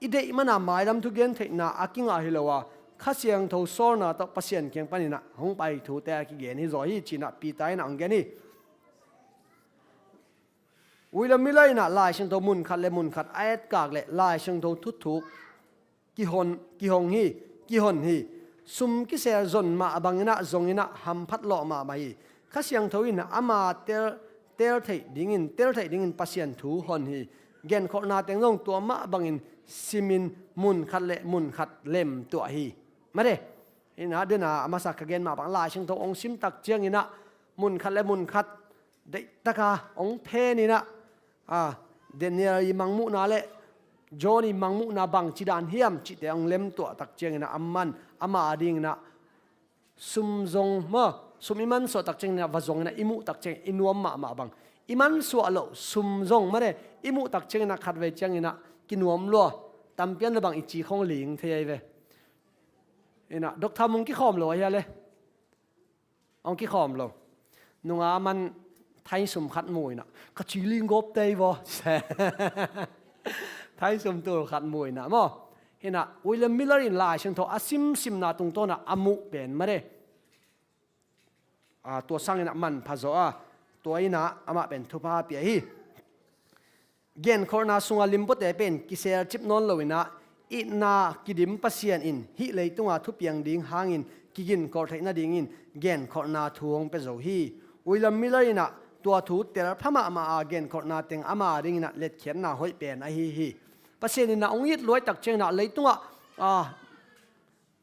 i deih mana mailam thugen theihna a kingah hi lo a, Kha Siangtho sawlna tawh Pasian kiang pan inah hong pai thute a kigen hi zaw hi ci inah Peter inah hong gen hi. William Miller inah Lai Siangtho mun khat le mun khat a etkak le Lai Siangtho thuthuk kihon, kihong hi, kihon hi. Sum kisel zon mah bang inah zong inah hamphat lawh mahmah hi. Kha Siangtho in ama tel, tel theih dingin, tel theih dingin Pasian thu hon hi. Genkholhna teng zong tua mah bangin simin mun khat le mun khat lemtuah hi. Made, inah den a a masa ka gen mah bang Lai Siangtho hong sim tak ciang inah mun khat le mun khat deihtaka hong phen inah, a, Daniel i mangmuhna le John i mangmuhna bang ci dan hiam cihte hong lemtuah tak ciang inah aman ama a ding inah sum zong maw, sum i mansuah tak ciang inah va zong inah i muh tak ciang i nuam mahmah bang, i mansuah loh sum zong made i muh tak ciang inah khatvei ciang inah kinuam lua, tampian le bang i ci khong ling thei ahi ve. Inah Doctor Mung kikhawm lo ahi a le. Hong kikhawm lo. Nunga man thaisum khat mu inah, ka ci ling gawp tei vaw. Thaisum tul khat mu inah maw. Hinah William Miller in Lai Siangtho a simsimna tungtawnah a muh pen made, a, tua sanginah manpha zaw a, tua inah amah pen thupha pia hi. Genkholhna sunga limpuate pen kiselcip nawn lo inah, itna kidim Pasian in hih leitunga thupiang ding hangin kiginkholh theih nadingin genkholhna thu hong pia zo hi. William Miller inah tua thu tel pha mahmah a genkholhna teng ama dingin ah letkhiatna hoih pen ahi hi. Pasian in ah hong it luai tak ciangin ah leitungah, ah,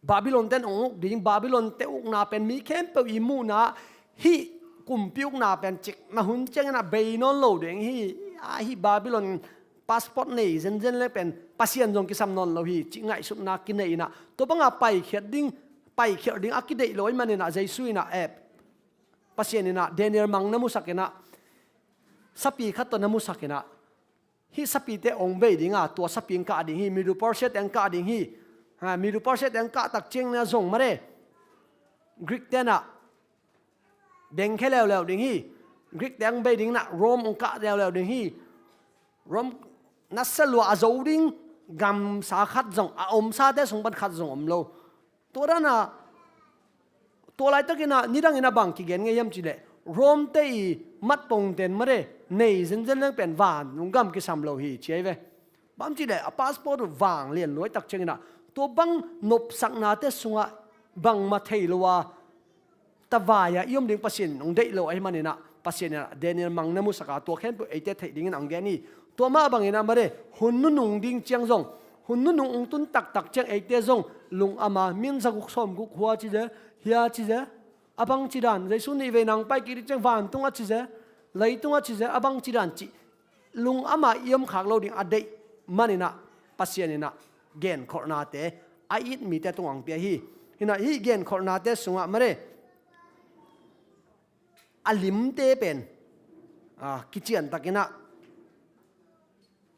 Babylon ten hong uk ding, Babylon te ukna pen mi khempeuh i muhna hih kumpi ukna pen cikmah hun ciangin ah bei nawn lo ding hi. Ah, hih Babylon passport nei zenzen le pen Pasian zong kisam nawn lo hi cih ngaihsutna kinei in ah tua banga paikhiat ding, paikhiat ding a kideih lo ahih manin ah Jesu in ah, eh, Pasian in ah Daniel mang na musak in ah, sapi khat tawh na musak in ah, hih sapite hong bei ding a, tua sapi hong kah ding hi, Medo Persia te hong kah ding hi. Ha, Medo Persia te hong kah tak ciangin ah zong mare, Greek te in ah dengkhia leuleu ding hi. Greek te hong bei ding in ah Rome hong kah leuleu ding hi. Rome nasia lua a zo ding gamsa khat zong, a omsate sung pan khat zong om lo. Tua dan a, tua laitakin ah nidangin ah bang kigen ngei hiam cih leh, Rome te i matpongten mare nei zenzen leng pen vantung gam kisam lo hi ci ahi ve. Bang cih leh a passport uh vang lian luai tak ciangin ah tua bang nopsaknate sungah bangmah thei lo a, tavai-ah i om ding Pasian in hong deih lo ahih manin ah, Pasian in ah Daniel mang na musak a, tua khempeuh eite theih dingin hong gen hi. Tua mah bangin ah mare, hun nunung ding ciang zong, hun nunung hong tun taktak ciang eite zong lungam a, min zaguk sawmguk hua ci ze, hia ci ze, a bangci dan, Jesu nih vei nang pai kik ding ciang vantung a ci ze, leitung a ci ze, a bangci dan cih lungam a i om khak lo ding a deih manin ah, Pasian in ah genkholhnate a it mite tungah hong pia hi. Hi in ah hih genkholhnate sungah mare, a limte pen, ah, kiciantakin ah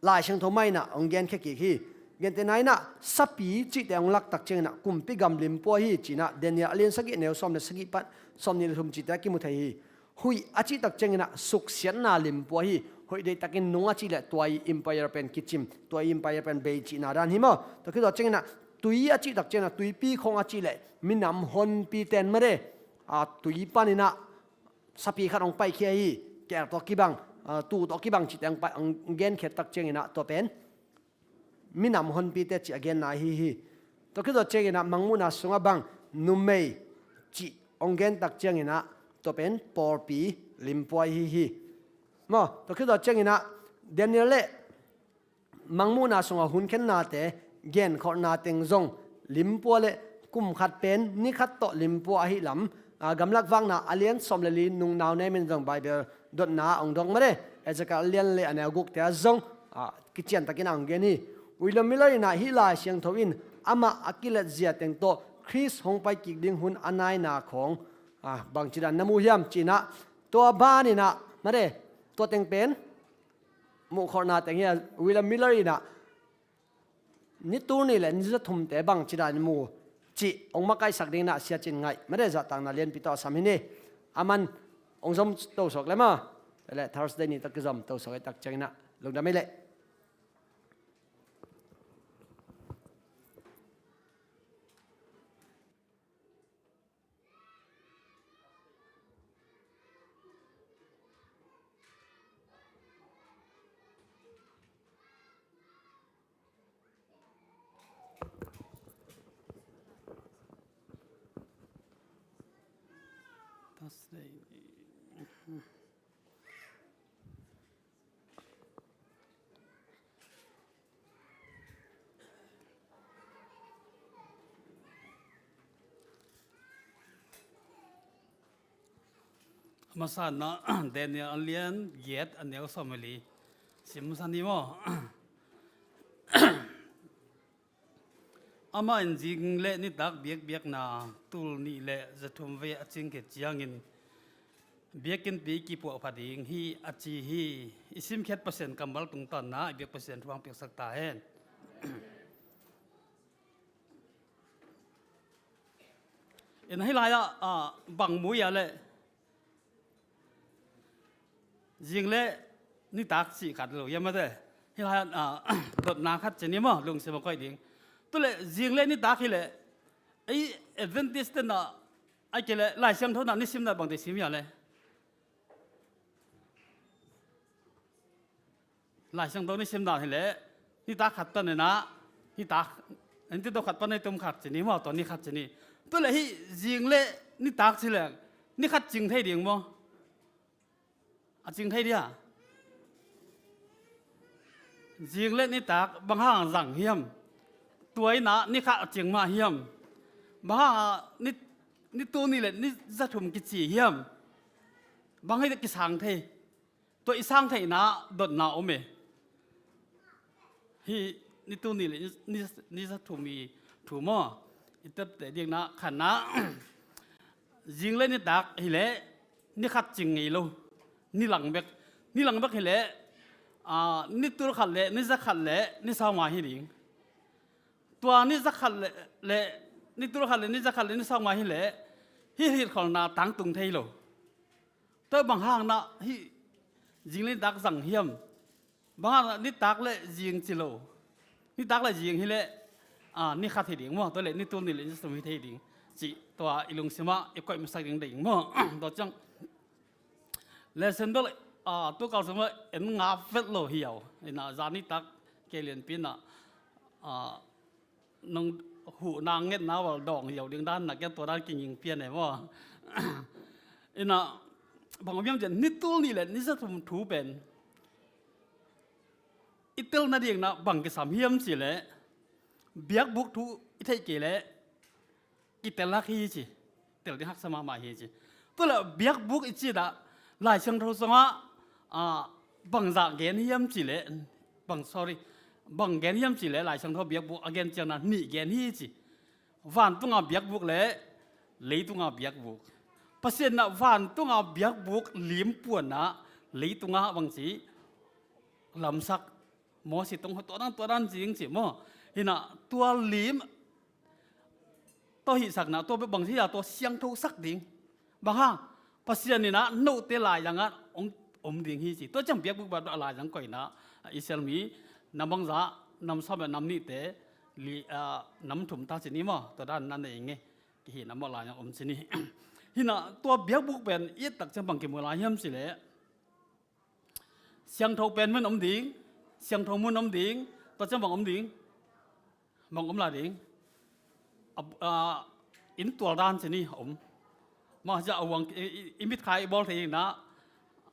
Lai Siangtho mah in ah hong genkhia kik hi. Gentehna in ah sapi cihte hong lak tak ciangin ah kumpi gam limpua hi ci-in ah Daniel a lian sagih, a neu sawm le sagih pan sawmnih le thum cihte ah kimu thei hi. Huih a cih tak ciangin ah suksiatna limpua hi. Hoih deihtakin nung a cih leh tua i empire pen kicim, tua i empire pen bei cihna dan hi maw. Tua khit tua ciangin ah tui a cih tak ciangin ah tuipi khong a cih leh minam honpi ten mare, ah, tui panin ah sapi khat hong paikhia hi. Kel tawh kibang, ah, tuu tawh kibang cihte hong pai, hong genkhiat tak ciangin ah tua pen minam honpite cih a genna ahi hi. Tua khit tua ciangin ah mangmuhna sungah bang, numei cih hong gen tak ciangin ah tua pen pawlpi limpua ahi hi. Maw, tua khit tua ciangin ah Daniel le mangmuhna sungah hunkhennate genkholhna teng zong limpua le kum khat pen ni khat tawh limpua ahi lam, ah, Gamlak Vakna a lian sawm le li nung nau nemin zong Bible dotna ah hong dong mare. Ezekiel a lian le a neu gukte ah zong, ah, kiciantakin ah hong gen hi. William Miller in ah hih Lai Siangtho in amah a kilet zia teng tawh Khrist hong pai kik ding hun a naina khawng, ah, bangci dan na mu hiam ci-in ah tua banin ah mare, tua teng pen muhkholhna teng hi a, William Miller in ah ni tul nih le ni za thumte bangci dan mu cih hong makaihsak dingin ah Sia Cin Ngaih mare zahtakna lianpi tawh a sam hi ni. Aman hong zom to suak le maw. Le Thursday ni tawh kizom to suak i tak ciangin ah lungdam ei leh. A masa-in ah Daniel a lian giat a neu sawm le li sim masa ni maw. Amah in zing le nitak biakbiakna tul nih le za thum vei a cing khit ciangin biakinnpi kipuahpha ding hi a ci hi. I simkhiat Pasian kammal tungtawn-in ah i biak Pasian thu hong piaksak ta hen. Ina hih lai-ah, ah, bang mu hiam leh zing le nitak cih khat lo hiam maw te. Hih lai-ah, ah, dotna khat ci ni maw, lungsim a koih ding. Tu leh zing le nitak hi leh ei Adventist ten ah, ahih kei leh Lai Siangtho in ah nisim dan bangte sim hiam leh. Lai Siangtho nisim dan hi leh nitak khat pan in ah, nitak, nitak khat pan ni tum khat ci ni maw, tua ni khat ci ni. Tu leh hih zing le nitak ci leh ni khat cing thei ding maw. Cing thei dia? Zing le nitak bang hang zang hiam? Tua in ah ni khat a cing mah hiam? Bang hang a ni, ni tul nih le ni za thum kici hiam? Bang hang kisang thei? Tua i sang theihna dotna om e. Hih ni tul nih le ni, ni, ni za thum i thu maw? I tepte dingna khatna, zing le nitak hileh ni khat cing ngei lo. Ni lang bek. Ni lang bek hileh, ah, ni tul khat le ni za khat le ni sawmnga hi ding. Tua ni za khat le, le, ni tul khat le ni za khat le ni sawmnga hileh hih hilhkholhna tangtung thei lo. Tua bang hang na hih zing le nitak zang hiam? Bang hang na nitak le zing ci lo? Nitak le zing hileh, ah, ni khat hi ding maw? Tua le ni tul nih le ni za thum hi thei ding. Cih tua i lungsimah i koih masak ding ding maw? Tua ciang lesson bel, ah, tu kal sungah en ngap vet lo hi au. Ina zan nitak kei lianpi na, ah, nong huhna ngetna val dawng hi au ding dan na kia tua dan kinging pian e maw? Ina bang om hiam cian ni tul nih le ni za thum thu pen i tel nading na bang kisam hiam cih leh biakbuk thu i theih kei leh kitel hak hi ci. Tel ding haksa mahmah hi ci. Tua leh biakbuk i cih dah Lai Siangtho sungah, ah, bangzah gen hiam cih leh, bang, sorry, bang gen hiam cih leh Lai Siangtho biakbuk a gen ciangna nih gen hi ci. Vantunga biakbuk le leitunga biakbuk. Pasian na vantunga biakbuk lim puanna leitunga bang ci lamsak Moses tong tua dan tua dan cing ci maw? Hina tua lim tua hihsakna tua bang ci a tua siangtho sak ding. Bang hang Pasian ina note lai zangah om, om ding hi ci. Tua ciang biakbuk bat lai zang koina Israel mi nam bangzah nam sawm le nam nihte li, ah, nam thum ta ci ni maw? Tua dan na nei nge. Kihi nam bawh lai zang om ci ni. Hina tua biakbuk pen i et tak ciang bang kimu lai hiam ci leh siangtho pen mun om ding, siangtho mun om ding, tua ciang bang om ding, bang om lai ding. A, a, inn tual dan ci ni om. Mah cia a uang i, i, i mitkhai i bawl thei ding na,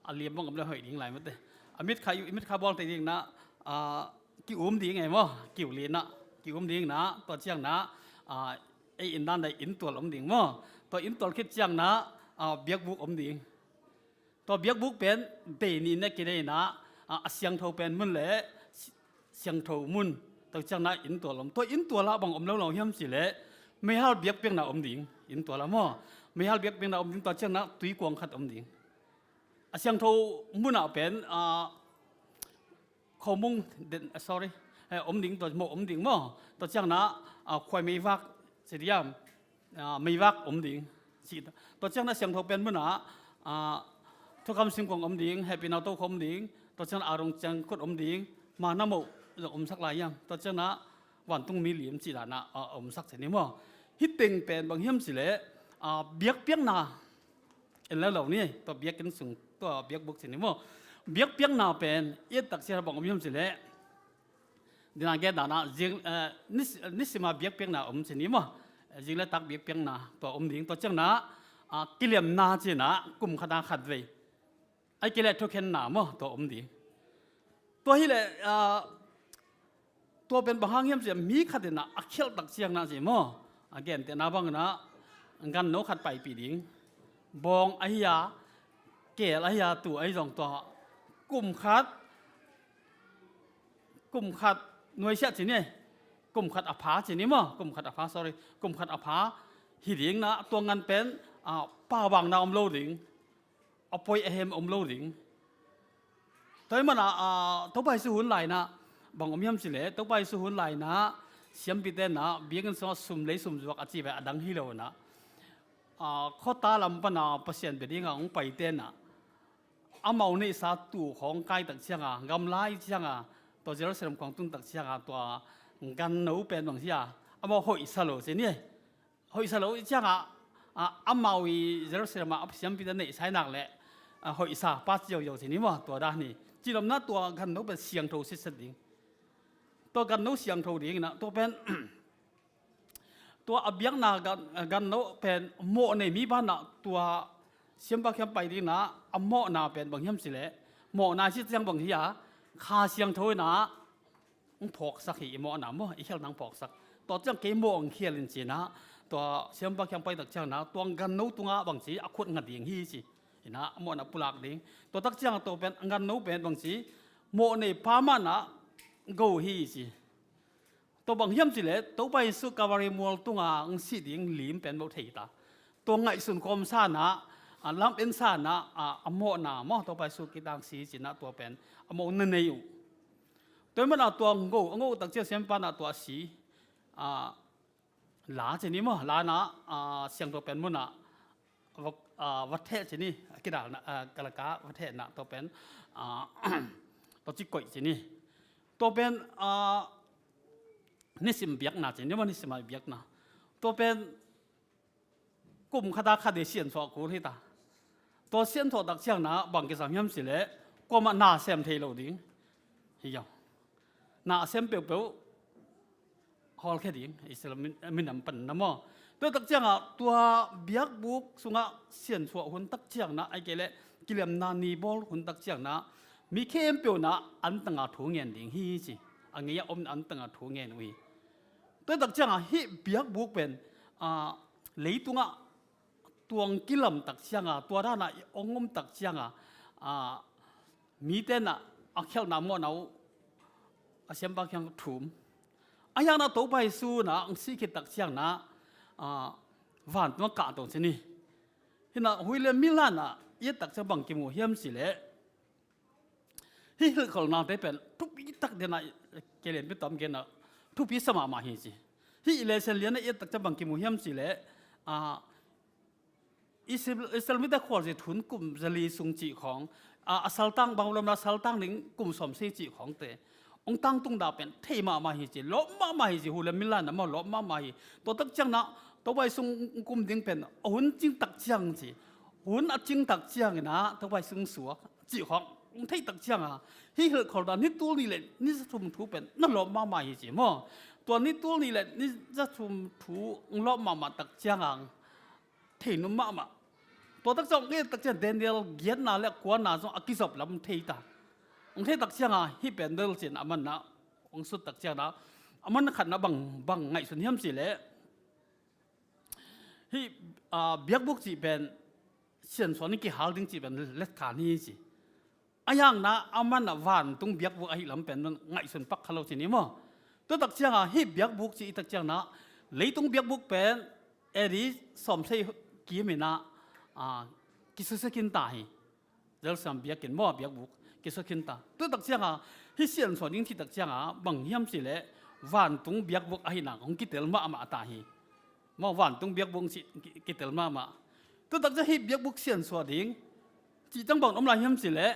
a liam bang om le hoih ding lai mate. A mitkhai, i mitkhai bawl thei ding na, a, ki um ding e maw, kiu li na, ki um ding na, tua ciang na, a, ei inn dan dai inn tual om ding maw. Tua inn tual khit ciang na, a, biakbuk om ding. Tua biakbuk pen dei nih na kidei na, a, a siangtho pen mun le si-, siangtho mun. Tua ciang na inn tual om. Tua inn tual ah bang om lo lo hiam ci leh meihal biakpiakna om ding. Inn tual ah maw? Meihal biakpiakna om ding, tua ciang na tuikuang khat om ding. A siangtho mun ah pen, a, Khomung den, ah, sorry. Eh, om ding, tua mo om ding maw? Tua ciang na, ah, khuai meivak ci diam. Ah, meivak om ding. Ci, tua ciang na siangtho pen mun ah, ah, thukham singkuang om ding, hehpihna tokhom om ding. Tua ciang na arung ciang khut om ding. Mana mo zong om sak lai hiam? Tua ciang na vantung mi lim ci dan na, ah, om sak ci ni maw? Hih teng pen bang hiam ci leh, ah, biakpiakna en lo lo ni, tua biakinn sung, tua biakbuk ci ni maw? Biakpiakna pen i et tak ciang bang om hiam ci leh, dina gen dan na, zing, eh, nis-, nisima biakpiakna om ci ni maw? Zing le tak biakpiakna tua om ding, tua ciang na, ah, kiliamna ci na, kum khat na khat vei. Ai kei leh thukhenna maw, tua om ding. Tua hi leh, ah, tua pen bang hang hiam ci a, mi khat in a, a khialh tak ciang na ci maw? A gentehna bang na, ganno khat paipih ding. Bawng ahi a, keel ahi a, tu ahi zong tua. Kum khat, kum khat nuaisiah ci ni. Kum khat a pha ci ni maw? Kum khat a pha, sorry. Kum khat a pha hi ding na, tua ngan pen, ah, pau bang na om lo ding. A poi a hem om lo ding. Tua hi mana, ah, Topa Jesu hun lai na, bang om hiam ci leh, Topa Jesu hun lai na, siampite na, biakinn sungah sum lei sum zuak a ci ve a dang hi lo na. Ah, khuata lam pana Pasian bia dinga hong paite na. Amau neihsa tu khawng kai tak cianga, gamla i cianga, tua Jerusalem khawng tun tak cianga, tua ganno pen bang sia, amau hoihsa lo ci ni. Hoihsa lo i cianga, a, amau i Jerusalem a siampite neihsa i nak leh, a, hoihsa pa ziauziau ci ni maw, tua dan hi. Ci lom na tua ganno pen siangtho sitset ding. Tua ganno siangtho ding na, tua pen, tua a biakna gan, ganno pen mawh nei mi ban na, tua siampa kiang pai ding na, a mawhna pen bang hiam cileh, mawhna i cih ciang bang hi a, Kha Siangtho in ah hong phawksak hi, i mawhna maw, i khialhna hong phawksak. Tua ciang kei mawh hong khial in ci-in ah, tua siampa kiang pai tak ciangin ah, tua ganno tungah bang ci, a khut nga ding hi ci. In ah a mawhna pulak ding. Tua tak ciangah tua pen, ganno pen bang ci, mawh nei pa mah in ah go hi ci. Tua bang hiam cileh, Topa Jesu Kalvari mual tungah hong sih ding lim pen bawh thei ta. Tua ngaihsun kawmsa in ah, a, lam ensa in ah, a, a mawhna maw, Topa Jesu kidang si ci-in ah tua pen a mawhna nei uh. Tua ahih manin ah tua hong go, hong go tak ciang siampa in ah tua si, a, la ci ni maw, la in ah, a, siangtho pen mun ah va, a, va theh ci ni, a kidalna, a, kalaka va thehna tua pen, a, tua ci koih ci ni. Tua pen, a, nisim biakna ci ni maw, nisim a biakna. Tua pen kum khat a khat dei siansuah kul hi ta. Tua siansuah tak ciangin ah bang kisam hiam cileh, kuamah na sem thei lo ding hi a. Na sem peuhpeuh hawlkhia ding, Israel min, minam pan in ah maw. Tua tak ciangah tua biakbuk sungah siansuah hun tak ciangin ah, ahih kei leh kiliamna ni bawl hun tak ciangin ah, mi khempeuh in ah an tangah thu ngen ding hi ci. A ngei a om in an tangah thu ngen uh hi. Tua tak ciangah hih biakbuk pen, a, leitungah tua hong kilam tak ciangah, tua dan a hong om tak ciangah, a, mite in ah a khialhna mawhna uh a siampa kiang thum. Ahi hangin ah Topa Jesu in ah hong sih khit tak ciangin ah, a, vantungah kahto ci ni. Hi in ah huih le mila in ah i et tak ciang bang kimu hiam cileh, hih hilhkholhnate pen thupi tak den a, kei lianpi tawm gen a, thupi sa mahmah hi ci. Hih i lesson lian a i et tak ciang bang kimu hiam cileh, a, Israel, Israel mite khualzin hun kum zali sung cih khawng, a, a saltang, bang lam a saltang ding kum sawmsagih cih khawngte hong tangtung dah pen thei mahmah hi ci, lawp mahmah hi ci, huih le mila in ah maw, lawp mahmah hi. Tua tak ciangin ah Topa Jesu hong kum ding pen a hun cing tak ciang ci. Hun a cing tak ciangin ah Topa Jesu hong suak cih khawng hong theih tak ciangah, hih hilhkholhna ni tul nih le ni za thum thu pen na lawp mahmah hi ci maw. Tua ni tul nih le ni za thum thu hong lawp mahmah tak ciangah thei nop mahmah. Tua tak ciang hong et tak ciang Daniel giatna le kuana zong a kizop lam thei ta. Hong thei tak ciangah hih pen del ci-in aman ah hong sut tak ciangah, aman khatna bang, bang ngaihsun hiam cileh, hih, a, biakbuk cih pen siansuah in kihal ding cih pen letkhan hi ci. Ahi hangin ah aman ah vantung biakbuk ahih lam pen ngaihsun pak kha lo ci ni maw. Tua tak ciangah hih biakbuk cih i et tak ciangin ah, leitung biakbuk pen A D sawmsagih kim in ah, a, kisusia khin ta hi. Jerusalem biakinn maw, biakbuk kisusia khin ta. Tua tak ciangah hih siansuah ding cih tak ciangah bang hiam cileh, vantung biakbuk ahihna hong kitel mahmah ta hi. Maw, vantung biakbuk cih ki, kitel mahmah. Tua tak ciang hih biakbuk siansuah ding cih ciang bang om lai hiam cileh,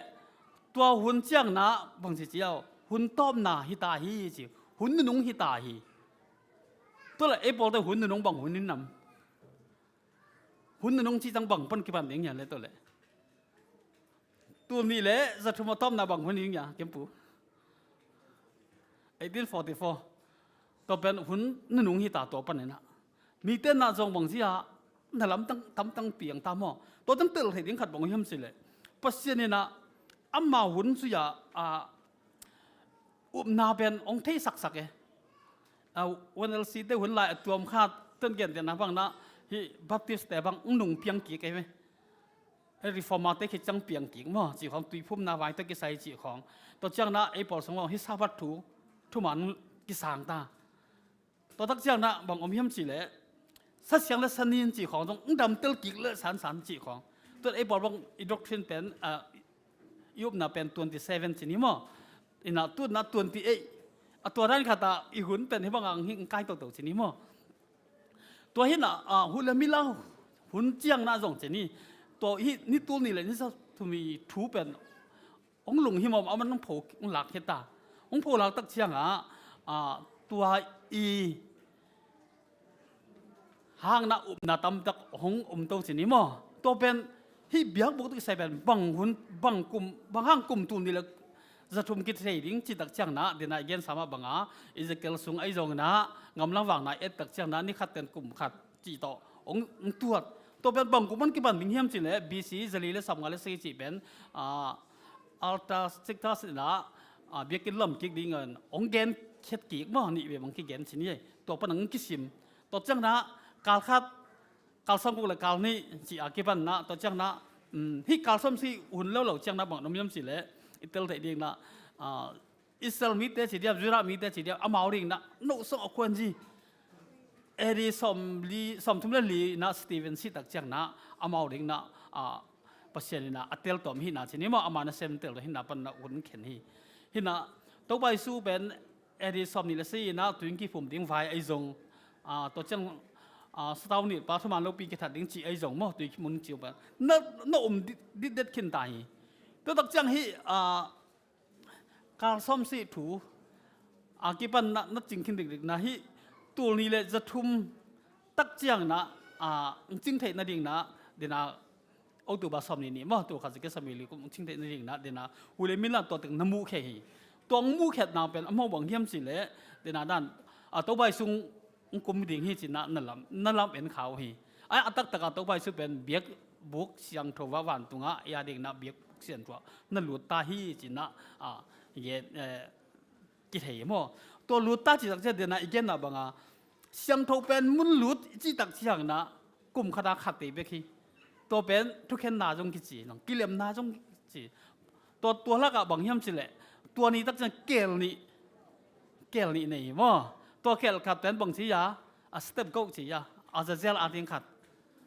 tua hun ciangin ah bang ci ci aw, hun tawpna hi ta hi ci, hun nunung hi ta hi. Tua leh ei pawlte hun nunung bang hun hi nam? Hun nunung cih ciang bang pan kipan ding hiam le tua leh? Tul nih le za thum a tawpna bang hun hi ding hiam, Kem Pu? Eighteen forty-four. Tua pen hun nunung hi ta, tua panin ah. Mite in ah zong bang ci a, na lamdang tamtang piang ta maw. Tua teng tel thei ding khat bang hiam cileh, Pasian in ah ama hun zui a, a, upna pen hong theisaksak e. A, U N L C te hun lai a tuam khat, tua gentehna bang in ah, hih Baptist te bang hong nung piang kik e ve. Hih Reformer te khit ciang piang kik maw, cih khawng, tuiphumna vai tawh kisai cih khawng. Tua ciangin ah ei pawl sung maw, hih Sabbath thu thuman kisang ta. Tua tak ciangin ah bang om hiam cileh, Sa Siang le Sa Nin cih khawng zong hong damtel kik lel sansan cih khawng. Tua ei pawl bang i doctrine pen, a, i upna pen twenty seven ci ni maw. In ah tu-in ah twenty eight. A, tua dan khat ah i hun pen hih bang hong hi, hong kai toto ci ni maw. Tua hi in ah, a, huih le mila hun ciangin ah zong ci ni. Tua hih ni tul nih le ni za thum i thu pen hong lunghimawh, aman hong pho, hong lak hi ta. Hong pho lak tak ciangah, a, tua i hangin ah upna tamtak hong om to ci ni maw. Tua pen hih biakbuk tawh kisai pen bang hun, bang kum, bang hang kum tul nih le za thum kithei ding cih tak ciangin ah, den a i gensa mah bangin, Ezekiel sung ahi zongin ah, Gamlangvakna et tak ciangin ah, ni khat ten kum khat cih tawh hong, hong tuat. Tua pen bang kum an kipan ding hiam cih leh B C zali le sawmnga le sagih cih pen, ah, Artaxerxes in ah, ah, biakinn lam kik ding in hong gen khiat kik maw, nih vei bang kigen ci ni ei. Tua pan hong kisim. Tua ciang in ah kal khat, kal sawmguk le kal nih cih a kipan in ah, tua ciang in ah, um, hih kal sawmsagih hun leuleu ciang in ah bang om hiam cih leh i tel theih ding in ah, ah, Israel mite ci diam, Judah mite ci diam, amau ding in ah, no sawng a kuan zi. A D sawmli, sawmthum le li in ah Stephen si tak ciang in ah, amau ding in ah, ah, Pasian in ah a teltuam hi in ah ci ni maw, ama nasem tel hi in ah pan in ah hun khen hi. Hi in ah, Topa Jesu pen A D sawmnih le sagih in ah tui kiphum ding vai ahi zong, ah, tua ciang, ah, satau nilhpa thuman lopi kithat ding cih ahi zong maw, tui kiphum ding cih pen. Na, na um dit, dit det khin ta hi. Tua tak ciang hi, ah, kal sawmsagih thu a kipan in ah na cing khin dikdik in ah hih tul nih le za thum tak ciang in ah, ah, cing theih nading in ah, ding in ah October sawmnih nih maw, tul khat za kua sawmli li kum cing theih nading in ah, ding in ah William Miller tua teng na muh khia hi. Tua hong muh khiatna pen a mawh bang hiam cih leh, ding in ah dan, ah, Topa Jesu hong kum ding hi ci in ah na lam, na lam en kha uh hi. Ai, a taktak ah Topa Jesu pen biakbuk siangtho ah vantung ah, ei a ding in ah biakbuk siangtho ah na lut ta hi ci in ah, ah, gen, eh, kithei maw. Tua lut ta cih tak ciang ding in ah i genna bang a, siangtho pen mun lut i cih tak ciang in ah kum khat a khat tei bek hi. Tua pen thukhenna zong kici, nong kilemna zong kici. Tua, tua lak ah bang hiam cih leh, tua ni tak ciang keel nih, keel nih nei hi maw. Tua keel khat pen bang ci a, a scapegoat ci a, Azazel a ding khat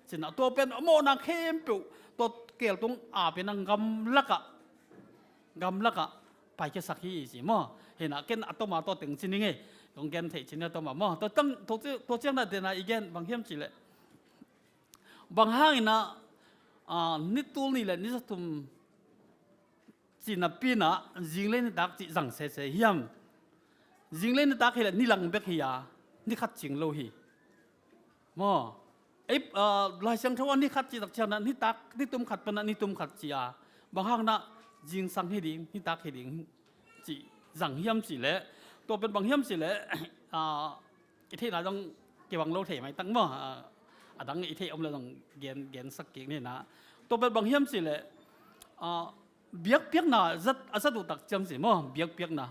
ci in ah, tua pen a mawhna khempeuh tua keel tung a pen a gamlak ah, gamlak ah paikhiasak hi ci maw. Hi in ah ken a tom a tua teng ci ning ei, kong gen theih ci ni a tom a maw. Tua tang, tua ci, tua ciang in ah ding in ah i gen bang hiam cih leh, bang hang in ah, ah, ni tul nih le ni za thum cih napi in ah zing le nitak cih zang sese hiam? Zing le nitak hi leh ni lang bek hi a, ni khat cing lo hi. Maw? Ei, ah, Lai Siangtho ah ni khat cih tak ciang in ah nitak, ni tum khat pan ah ni tum khat ci a, bang hang in ah zingsang hi ding, nitak hi ding cih zang hiam cih leh, tua pen bang hiam cih leh, ah, i theihna zong kibang lo thei mai tak maw. Ah, a dang i theih om leh zong gen, gensak kik ni in ah. Tua pen bang hiam cih leh, ah, biakpiakna zat, a zat uh tak ciang ci maw, biakpiakna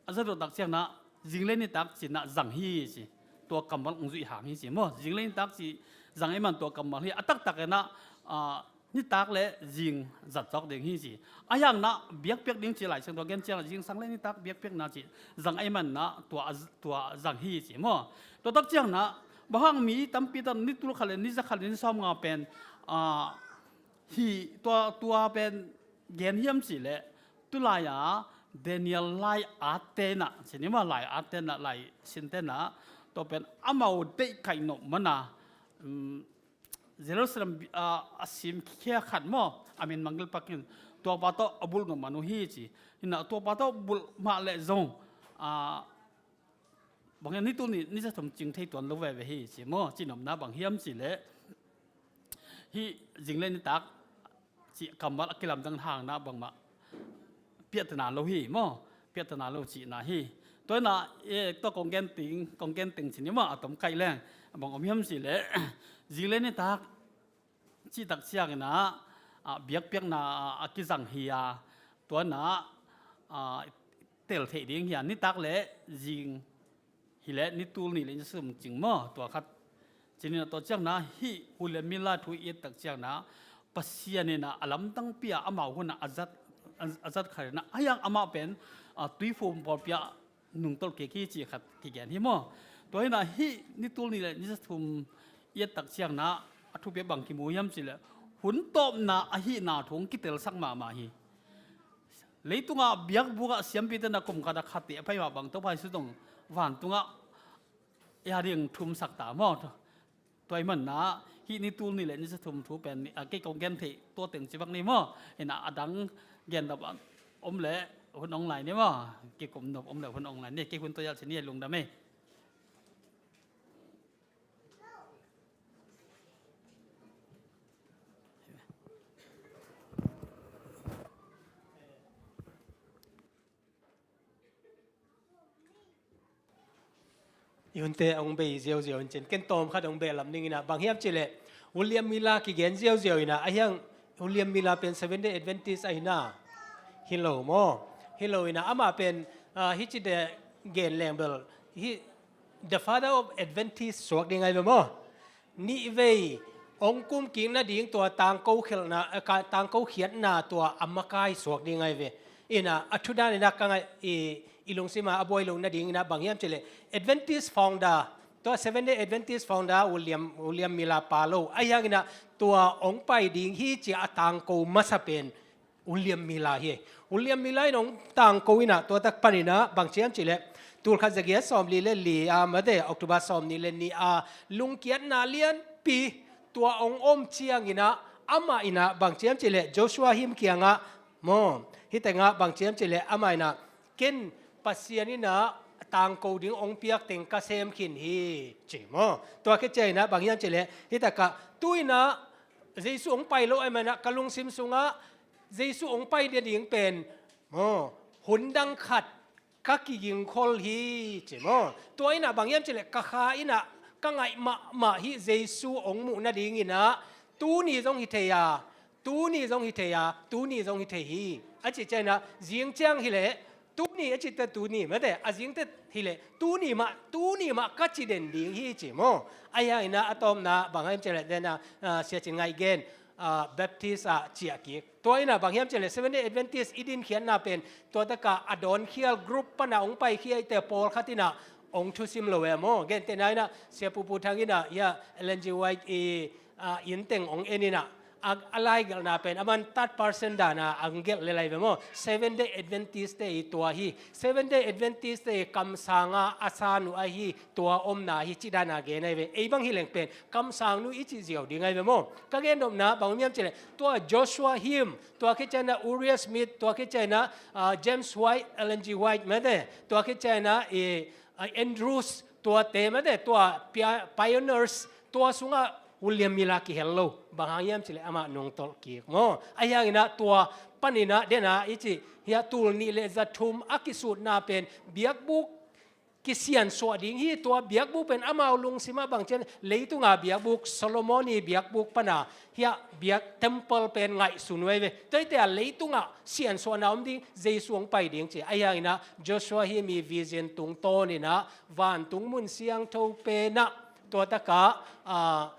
a zat uh tak ciang in ah zing le nitak ci in ah zang hi ci. Tua kammal hong zuih hang hi ci maw, zing le nitak cih zang ahih man tua kammal hi. A taktak in ah, ah, nitak le zing zat zawk ding hi ci. Ahih hang in ah biakpiak ding ci Lai Siangtho gen ciang zingsang le nitak biakpiakna cih zang ahih man in ah tua, tua zang hi ci maw. Tua tak ciang in ah bang hang mi tampi tak ni tul khat le ni za khat le ni sawmnga pen, ah, hi, tua, tua pen gen hiam cih leh, tulai a Daniel lai atte in ah ci ni maw, lai atte in ah, lai sinte in ah, tua pen amau deih kaih nop man a, um, Jerusalem, ah, a simkhia khat maw, a min mangil pak in, tuapa tawh a bulh nop man uh hi ci. Hi in ah tuapa tawh bulh mah leh zong, ah, bang hiam, ni tul nih ni za thum cing thei tuan lo veve hi ci maw. Cih nopna bang hiam cih leh, hih zing le nitak cih kammal a kilamdang hang in ah bangmah piahtana lo hi maw, piahtana lo cihna hi. Tua in ah, eh, tua kong gen teng, kong gen teng ci ni maw, a tom kaih leng bang om hiam cih leh, zing le nitak cih tak ciang in ah, ah, biakpiakna a kizang hi a, tua in ah, ah, tel theih ding hi a, nitak le zing hi leh ni tul nih le ni za thum cing maw, tua khat. Ci ni in ah tua ciang in ah hih William Miller thu i et tak ciang in ah Pasian in ah a lamdangpi a amau hun ah a zat, a, a zat khat in ah, ahih hang amah pen, ah, tuiphum pawlpi ah nungtolh kik hi cih khat kigen hi maw. Tua hi in ah hih ni tul nih le ni za thum i et tak ciang in ah a thupi bang kimu hiam cih leh, hun tawpna ahihna thu hong kitelsak mahmah hi. Leitungah biakbuk ah siampite in ah kum khat a khat teh a pai mah bang Topa Jesu zong vantungah ei a ding thumsak ta maw. Tua ahih man in ah hih ni tul nih le ni za thum thu pen, ah, kei kong gen theih tua teng ci bang ni maw. Hi in ah a dang gen nop om leh hun ong lai ni maw. Kikum nop om leh hun ong lai ni. Kei hun tua zel ci ni, lungdam ei. I hunte hong bei ziauziau in cin, ken tawm khat hong beh lam ning in ah, bang hiam cih leh William Miller kigen ziauziau inah, a hiang William Miller pen Seventh Day Adventist ahi na. Hi lo maw? Hi lo inah, amah pen, ah, hih ci de gen leng bel, hih the father of Adventist suak ding ahi ve maw? Nih vei hong kum kik nading tua tangko khelhna, eh, ka, tangko khiatna tua a makai suak ding ahi ve. Inah, a thu dan inah ka ngaih, i, i lungsim ah a buai lo nading inah bang hiam cih leh Adventist founder, tua Seventh Day Adventist founder William, William Miller pa lo. A hiang inah tua hong pai ding hi ci a tangko masa pen William Miller hi. William Miller in hong tangko inah tua tak pan inah bang ci hiam cih leh tul khat za giat sawmli le li a, mate, October sawmnih le nih a lungkiatna lianpi tua hong om ciang inah amah inah bang ci hiam cih leh Joshua Him kiangah maw, hih tengah bang ci hiam cih leh amah inah ken Pasian inah tangko ding hong piak teng ka sem khin hi ci maw? Tua khit ciang inah bang hiam cih leh hih takah tu inah Jesu hong pai lo ahih manin ah ka lungsim sungah Jesu hong pai nading pen maw, hun dang khat ka kigingkhol hi ci maw? Tua inah bang hiam cih leh ka kha inah ka ngaih mahmah hih Jesu hong muh nading inah tuni zong hi thei a, tuni zong hi thei a, tuni zong hi thei hi. A cih ciang inah zing ciang hi leh tuni a cih teh tuni, mate, a zing teh hi leh tuni mah, tuni mah ka ci den ding hi ci maw? A hiang inah a tawpna bang hiam cih leh den a, ah, Sia Cin Ngaih gen, ah, Baptist ah ciah kik. Tua inah bang hiam cih leh Seventh Day Adventist i dinkhiatna pen tua takah a dawnkhial group pan a hong paikhia i te pawlkhat inah hong thusim lo e maw? Gentehna inah Sia Pu Pu Thang inah, ya, Ellen G. White i, ah, inn teng hong en inah a, a laigelhna pen aman third person dan a hong gelh lel ahi ve maw? Seventh Day Adventist te i tua hi. Seventh Day Adventist te i kamsang a a san uh ahi tua omna hi ci dan a gen ahi ve. Ei bang hi leng pen kamsang nu i cih ziau ding ahi ve maw? Ka gen nopna bang om hiam cih leh tua Joshua Him, tua khit ciang inah Uriah Smith, tua khit ciang inah, ah, James White, Ellen G. White, mate, tua khit ciang inah i, ah, Andrews, tuate, mate, tua pia-, pioneers, tua sungah William Miller kihel lo. Bang hang hiam cih leh amah nungtolh kik maw? A hiang inah tua pan inah den a i cih hiah tul nih le za thum a kisutna pen biakbuk kisiansuah ding hi. Tua biakbuk pen amau lungsim ah bang ci hiam, leitung a biakbuk, Solomon i biakbuk pan a hiah biak temple pen ngaihsun uh ahi ve. Tua hi te a leitung ah siansuahna om ding, Jesu hong pai ding ci. A hiang inah Joshua Him i vision tungtawn inah vantung mun siangtho pen ah tua takah, ah,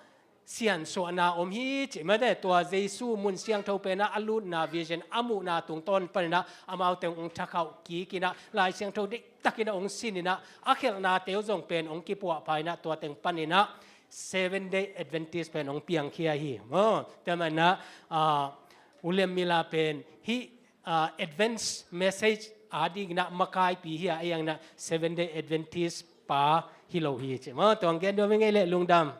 siansuahna om hi ci, mate, tua Jesu mun siangtho pen ah a lutna vision a muhna tungtawn pan inah amau teng hong thakhauh kik inah Lai Siangtho deihtak inah hong sin inah a khelhnate uh zong pen hong kipuahpha inah tua teng pan inah Seventh Day Adventist pen hong piangkhia hi maw? Tua manin ah, ah, William Miller pen hih, ah, advance message a ding inah makaipi hi a, a hiang inah Seventh Day Adventist pa hi lo hi ci maw? Tua hong gen nuam ing ei leh, lungdam.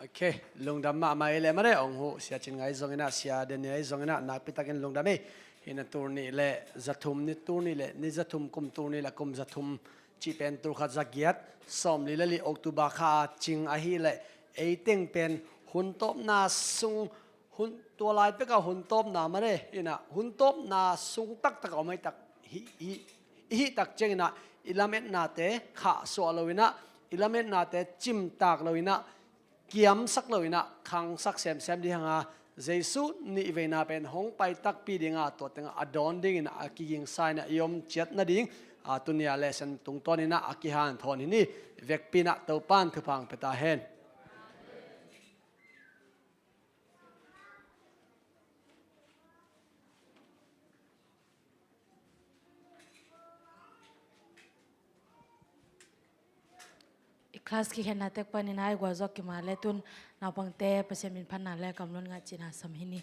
Ok, lungdam mahmah ei leh, mate, hong huh Sia Cin Ngaih zong inah, Sia Daniel zong inah nakpi takin lungdam ei. Hi inah tul nih le za thum, ni tul nih le ni za thum, kum tul nih le kum za thum cih pen tul khat za giat sawmli le li October kha a cing ahih leh ei teng pen hun tawpna sung, hun, tua lai pek a hun tawpna, mate, inah hun tawpna sung taktak a om ahih tak hi, hi, i hih tak ciang inah i lametnate khahsuah lo inah, i lametnate cimtak lo inah, kiamsak lo inah khangsak semsem ding hi hang a, Jesu nihveina pen hong pai takpi ding a, tua teng ah a dawn ding inah a kigingsa inah i om ciat nading, ah, tuni a lesson tungtawn inah a kihanthawn hi ni. Vekpi inah Topa'n thupha hong pia ta hen. I class kikhenna tek panin a i gualzawh kima le tun naupangte Pasian min phatna le kamlun ngah cihna sam hi ni.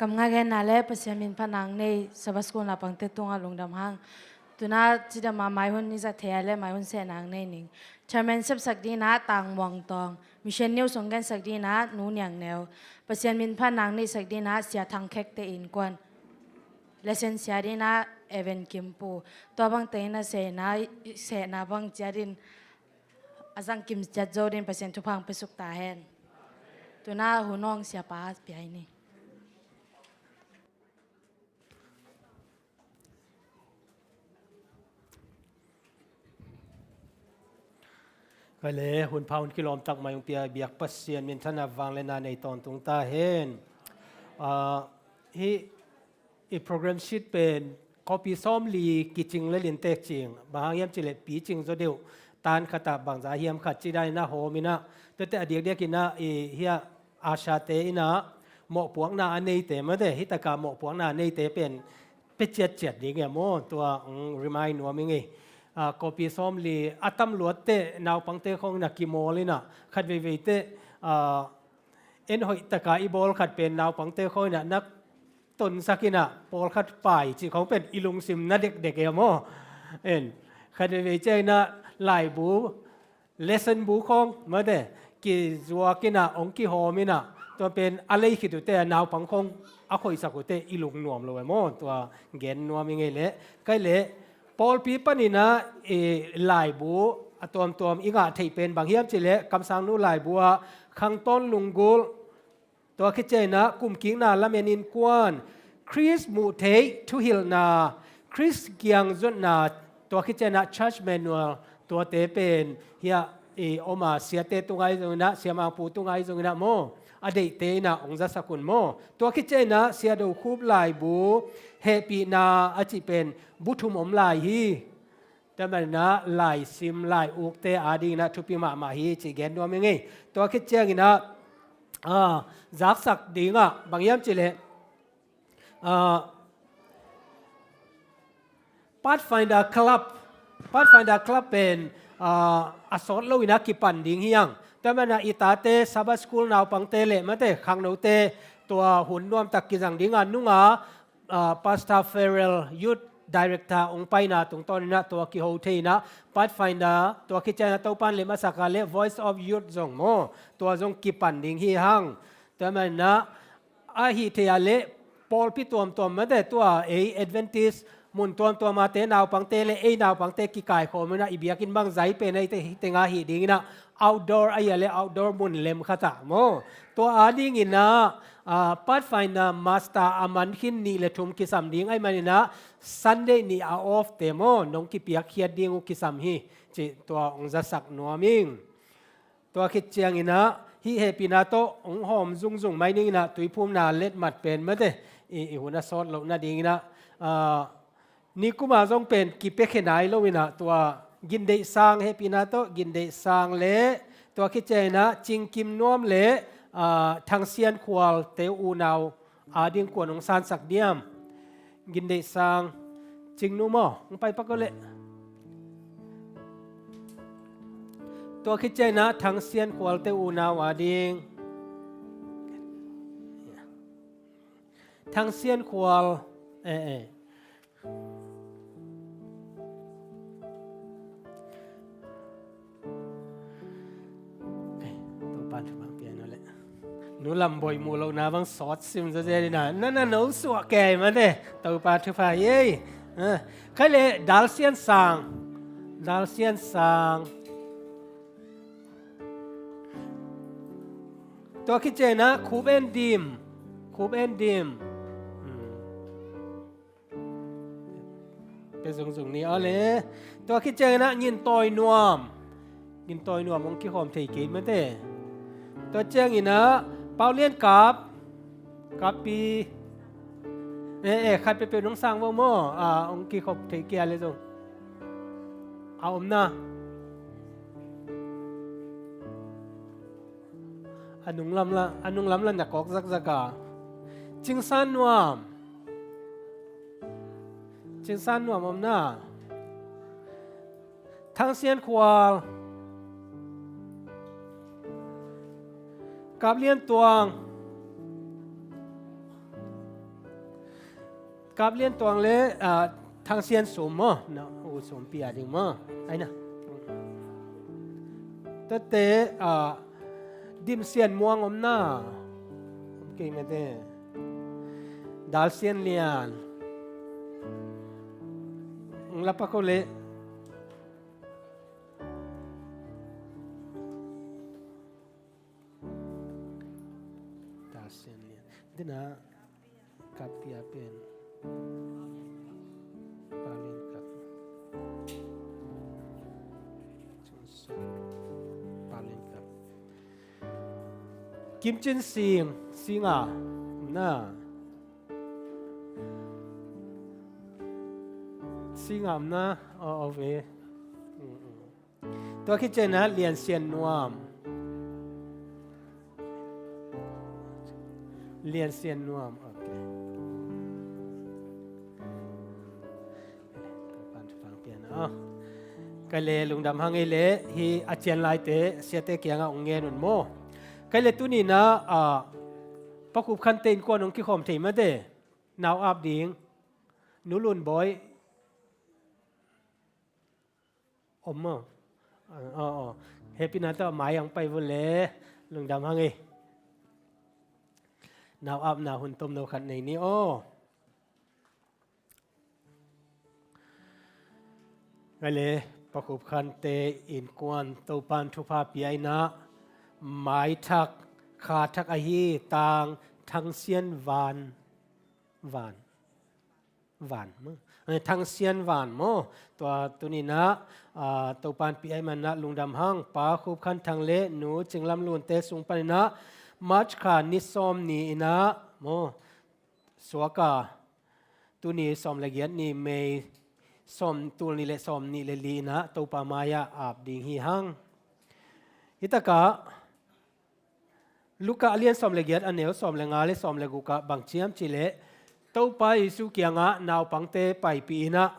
Kamnga genna le Pasian min phat nang nei Sabbath School naupangte tungah lungdam hang. Tuna cidam a maihun i zat thei a le maihun sehna nei ning. Chairman sepsak dingin ah Tang Muang Tawng. Mission news hong gensak dingin ah Nu Niang Neu. Pasian min phat nang neihsak dingin ah Sia Thang Khekte innkuan. Lesson sia dingin ah Evan Kim Pu. Tua bang tengin ah sehna, sehna bang ciat in a zang kim ciat zo dingin Pasian thupha hong pia suk ta hen. Tuna hun hong siapa pia hi ni. Kale, hun pha hun kilawm tak mai hong pia biak Pasian minthanna vangliatna nei tawntung ta hen. Ah, hih i program sheet pen copy sawmli kicing le lin tek cing. Bang hang hiam cih leh picing zaw deuh. Tan khatah bangza hiam khat ci dan in ah hawm in ah. Tuate a diakdiak in ah i hiah Asha te in ah mawhpuakna a neite mate, hih taka mawhpuakna a neite pen pia ciatciat ding e maw, tua, mm, remind nuam ing e. Ah, copy sawmli a tam luatte naupangte khawng in ah kimawl in ah khat veiveite, ah, en hoih taka i bawl khat pen naupangte khawng in ah na tonsak in ah pawlkhat pai cih khawng pen i lungsim na dekdek e maw. En, khat veivei ciang in ah laibu lesson bu khawng mate kizuak in ah hong kihawm in ah tua pen a lei khit uh te a naupang khawng a khoihsak uh te i lungnuam lo e maw, tua gen nuam ing e leh. Kai leh pawlpi panin ah i laibu a tuamtuam i ngah theih pen bang hiam cih leh Kamsangnu laibu ah Khangtawn Lunggulh, tua khit ciang in ah Kumkikna Lamen Innkuan, Khrist muh theih thuhilhna, Khrist kiang zuatna, tua khit ciang in ah Church Manual, tuate pen hiah i om a siate tungah ahi zongin ah, Sia Mang Pu tungah ahi zongin ah maw, a deihte in ah hong zasak un maw. Tua khit ciang in ah Sia Do Khup laibu, Hehpihna a cih pen bu thum om lai hi. Tua manin ah laisim, lai ukte adingin ah thupi mahmah hi cih gen nuam ing e. Tua khit ciang in ah, ah, zaksak ding ah bang hiam cih leh, ah, Pathfinder Club, Pathfinder Club pen, ah, a sawt lo in ah kipan ding hi hang. Tua manin ah i tate Sabbath School naupangte le mate khangnote tua hun nuamtak kizang ding a nung a, ah, Pastor Farrell, Youth Director hong paina tungtawn in ah tua kiho thei in ah Pathfinder, tua khit ciang in ah Topa'n lem a sak a le Voice of Youth zong maw, tua zong kipan ding hi hang. Tua manin ah ahih theih a le pawlpi tuamtuam mate tua ei Adventist mun tuamtuam a te naupangte le ei naupangte kikaikhawm in ah i biakinn bang zai pen a i te, hih teng ah hih ding in ah outdoor ahi a le outdoor mun lem khat ah maw. Tua adingin ah, ah, Pathfinder Master a man khin nih le thum kisam ding ahih manin ah Sunday nih a off te maw nong kipiakkhiat ding uh kisam hi cih tua hong zasak nuam ing. Tua khit ciang in ah hih hehpihna tawh hong hawm zungzung mai ning in ah tuiphumna letmat pen mate i, i hun a sawt loh nading in ah, ah, nikum a zong pen kipiakhia nai lo in ah tua Gindeih Sang, hehpihna tawh Gindeih Sang le tua khit ciang in ah Cing Kim Nuam le, ah, Thang Sian Khual te unau ading kuan hong sansak diam? Gindeih Sang, Cingnu maw, hong pai pak o leh. Tua khit ciang in ah Thang Sian Khual te unau ading. Thang Sian Khual, eh, eh. Topa'n thupha pia in aw leh. Nu Lam Boi muh lohna bang sawt sim zaw zel in ah, na na no suah kei mate. Topa thupha hi ei. Ah, khai leh Dal Sian Sang. Dal Sian Sang. Tua khit ciang in ah Khup En Dim. Khup En Dim. Hmm. Pia zungzung ni aw le. Tua khit ciang in ah Ngin Tawi Nuam. Ngin Tawi Nuam hong kikhawm thei kei mate. Tua ciang in ah Pau Lian Kap. Kappi. Eh, eh, khat peuhpeuh nong sang vo maw. Ah, hong kikhop thei kei a le zong. A om na. A nung lam la, a nung lam la na kawk zakzak a. Cing San Nuam. Cing San Nuam om na. Thang Sian Khual. Kap Lian Tuang. Kap Lian Tuang le, ah, Thang Sian Sum maw? Na u Sumpi a ding maw? Ai na. Tuate, ah, Dim Sian Muang om na. Om kei mete. Dal Sian Lian. Ng lapa ko le. Dal Sian Lian. Dina. Kap Pia pen. Palin Kap. Palin Kap. Kim Cin Sing, Singa, na. Singa, na, o, o, ve. Mm, mm. Tua khit ciangin ah Lian Sian Nuam. Lian Sian Nuam, ok. Pan, pan pian, ah. Kei le lungdam hang ei le, hi a cian laite, siate kiangah ong ngen un maw. Kei le tuni-in ah, ah, Pa Khup Khante innkuan ong kikhawm thei mate, nau ap ding, Nu Lun Bawi. Om maw? Aw, aw, aw. Hehpihna tawh mai ang pai vun le, lungdam hang ei. Nau apna hun tomno khat nei ni aw. Ngai le, Pa Khup Khante innkuan Topan thupha pia in ah, maithak kha thak ahi Tang Thang Sian Van, Van. Van maw? Eh, Thang Sian Van maw? Tua tuni-in ah, ah, Topan pia ahih manin ah lungdam hang. Pa Khup Khan Thang le Nu Cing Lam Lunte sung panin ah March kha ni sawm ni-in ah maw, suak a, tuni sawm le giat ni, May sawm, tul nih le sawm nih le li-in ah Topa mai-ah ap ding hi hang. Hi takah Luka a lian sawm le giat, a neu sawm le nga le sawm le guk ah bang ci hiam cih leh, Topa Jesu kiangah naupangte paipih in ah,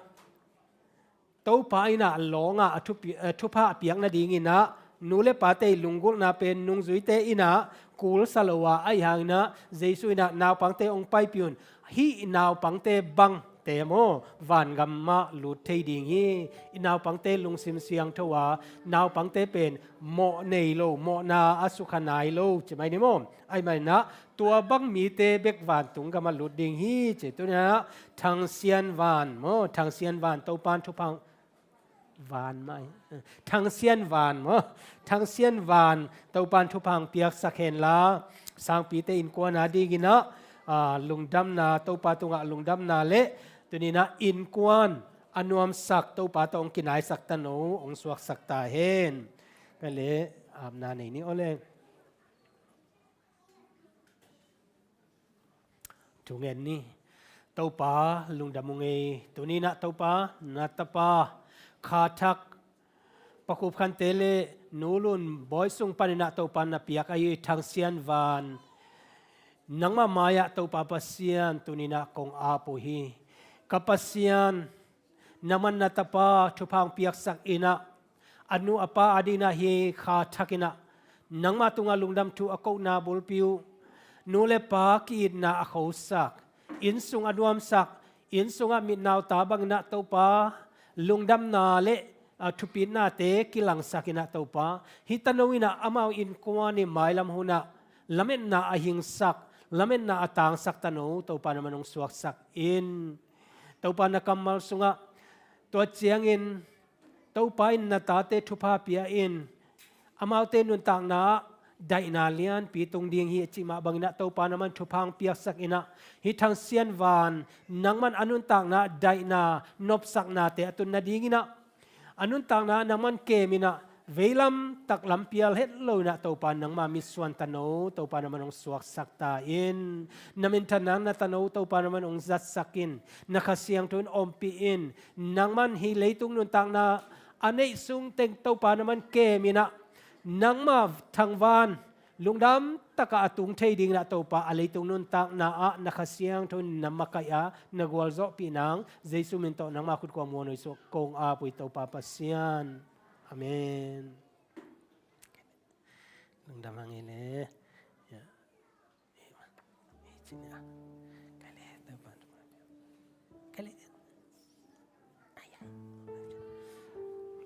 Topa in ah lawng ah a thupi-, eh, thupha a piak nadingin ah, nu le pate lunggulhna pen nungzuite in ah kulsa lo a, ahih hangin ah Jesu in ah naupangte hong paipih un. Hih naupangte bangte maw, vangam ah lut thei ding hi. I naupangte lungsim siangtho a, naupangte pen mawh nei lo, mawhna a sukha nai lo, ci mai ni maw. Ahih manin ah tua bang mite bek vantung gam ah lut ding hi, ci. Tuni-in ah Thang Sian Van maw, Thang Sian Van, Topan thupha Van mai. Thang Sian Van maw? Thang Sian Van, Topan thupha hong piaksak hen la, sangpite innkuan a dingin ah, ah, lungdamna, Topa tungah lungdamna le, tuni-in ah innkuan a nuamsak, Topa tawh hong kinaisak tano hong suaksak ta hen. Kei le, apna nei ni aw le. Thungen ni. Topa, lungdam ung ei. Tuni-in ah Topa, na tapa kha thak, Pa Khup Khante le Nu Lun Bawi sung panin ah Topa na piak ahi Thang Sian Van, nangmah mai-ah Topa Pasian, tuni-in ah kong ap uh hi. Ka Pasian, nangman na tapa thupha hong piaksak in ah, a nu a pa a dingin ah hih kha thak in ah, nangmah tungah lungdam thu a kohna bulpi uh, nu le pa ki-itna a khosak, innsung a nuamsak, innsung ah mit nau ta bangin ah Topa, lungdamna le, ah, thupitnate kilangsak in ah Topa, hih tano in ah amau innkuan i mailam hun ah lametna a hingsak, lametna a tangsak tano, Topa nangman hong suaksak in. Topa na kammal sungah, tua ciangin Topa in na tate thupha pia in, amaute nuntakna ah daihna lianpi tung ding hi, a cih mah bangin ah Topa nangman thupha hong piaksak in ah, hih Thang Sian Van, nangman a nuntakna ah daihna, nopsaknate a tun nadingin ah, a nuntakna ah nangman kem in ah, veilam tak lampial het lo in ah Topa nangmah mitsuan tano, Topa nangman hong suaksak ta in. Na minthanna na tano, Topa nangman hong zatsak in. Na Kha Siangtho in ompih in. Nangman hih leitung nuntakna a neih sung teng Topa nangman kem in ah, nangmah thangvan lungdam takah a tung thei dingin ah Topa, a leitung nuntakna ah na Kha Siangtho in na makaih a, na gualzawhpih nang, Jesu min tawh nangmah khut kuang muan uh hi suak kong ap uh hi Topa Pasian. Amen. Lungdam hang ei le. Ya. Ei, ei, cin ya. Kei le, Topa.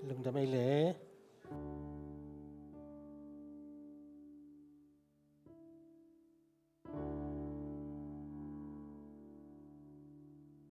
Lungdam ei le.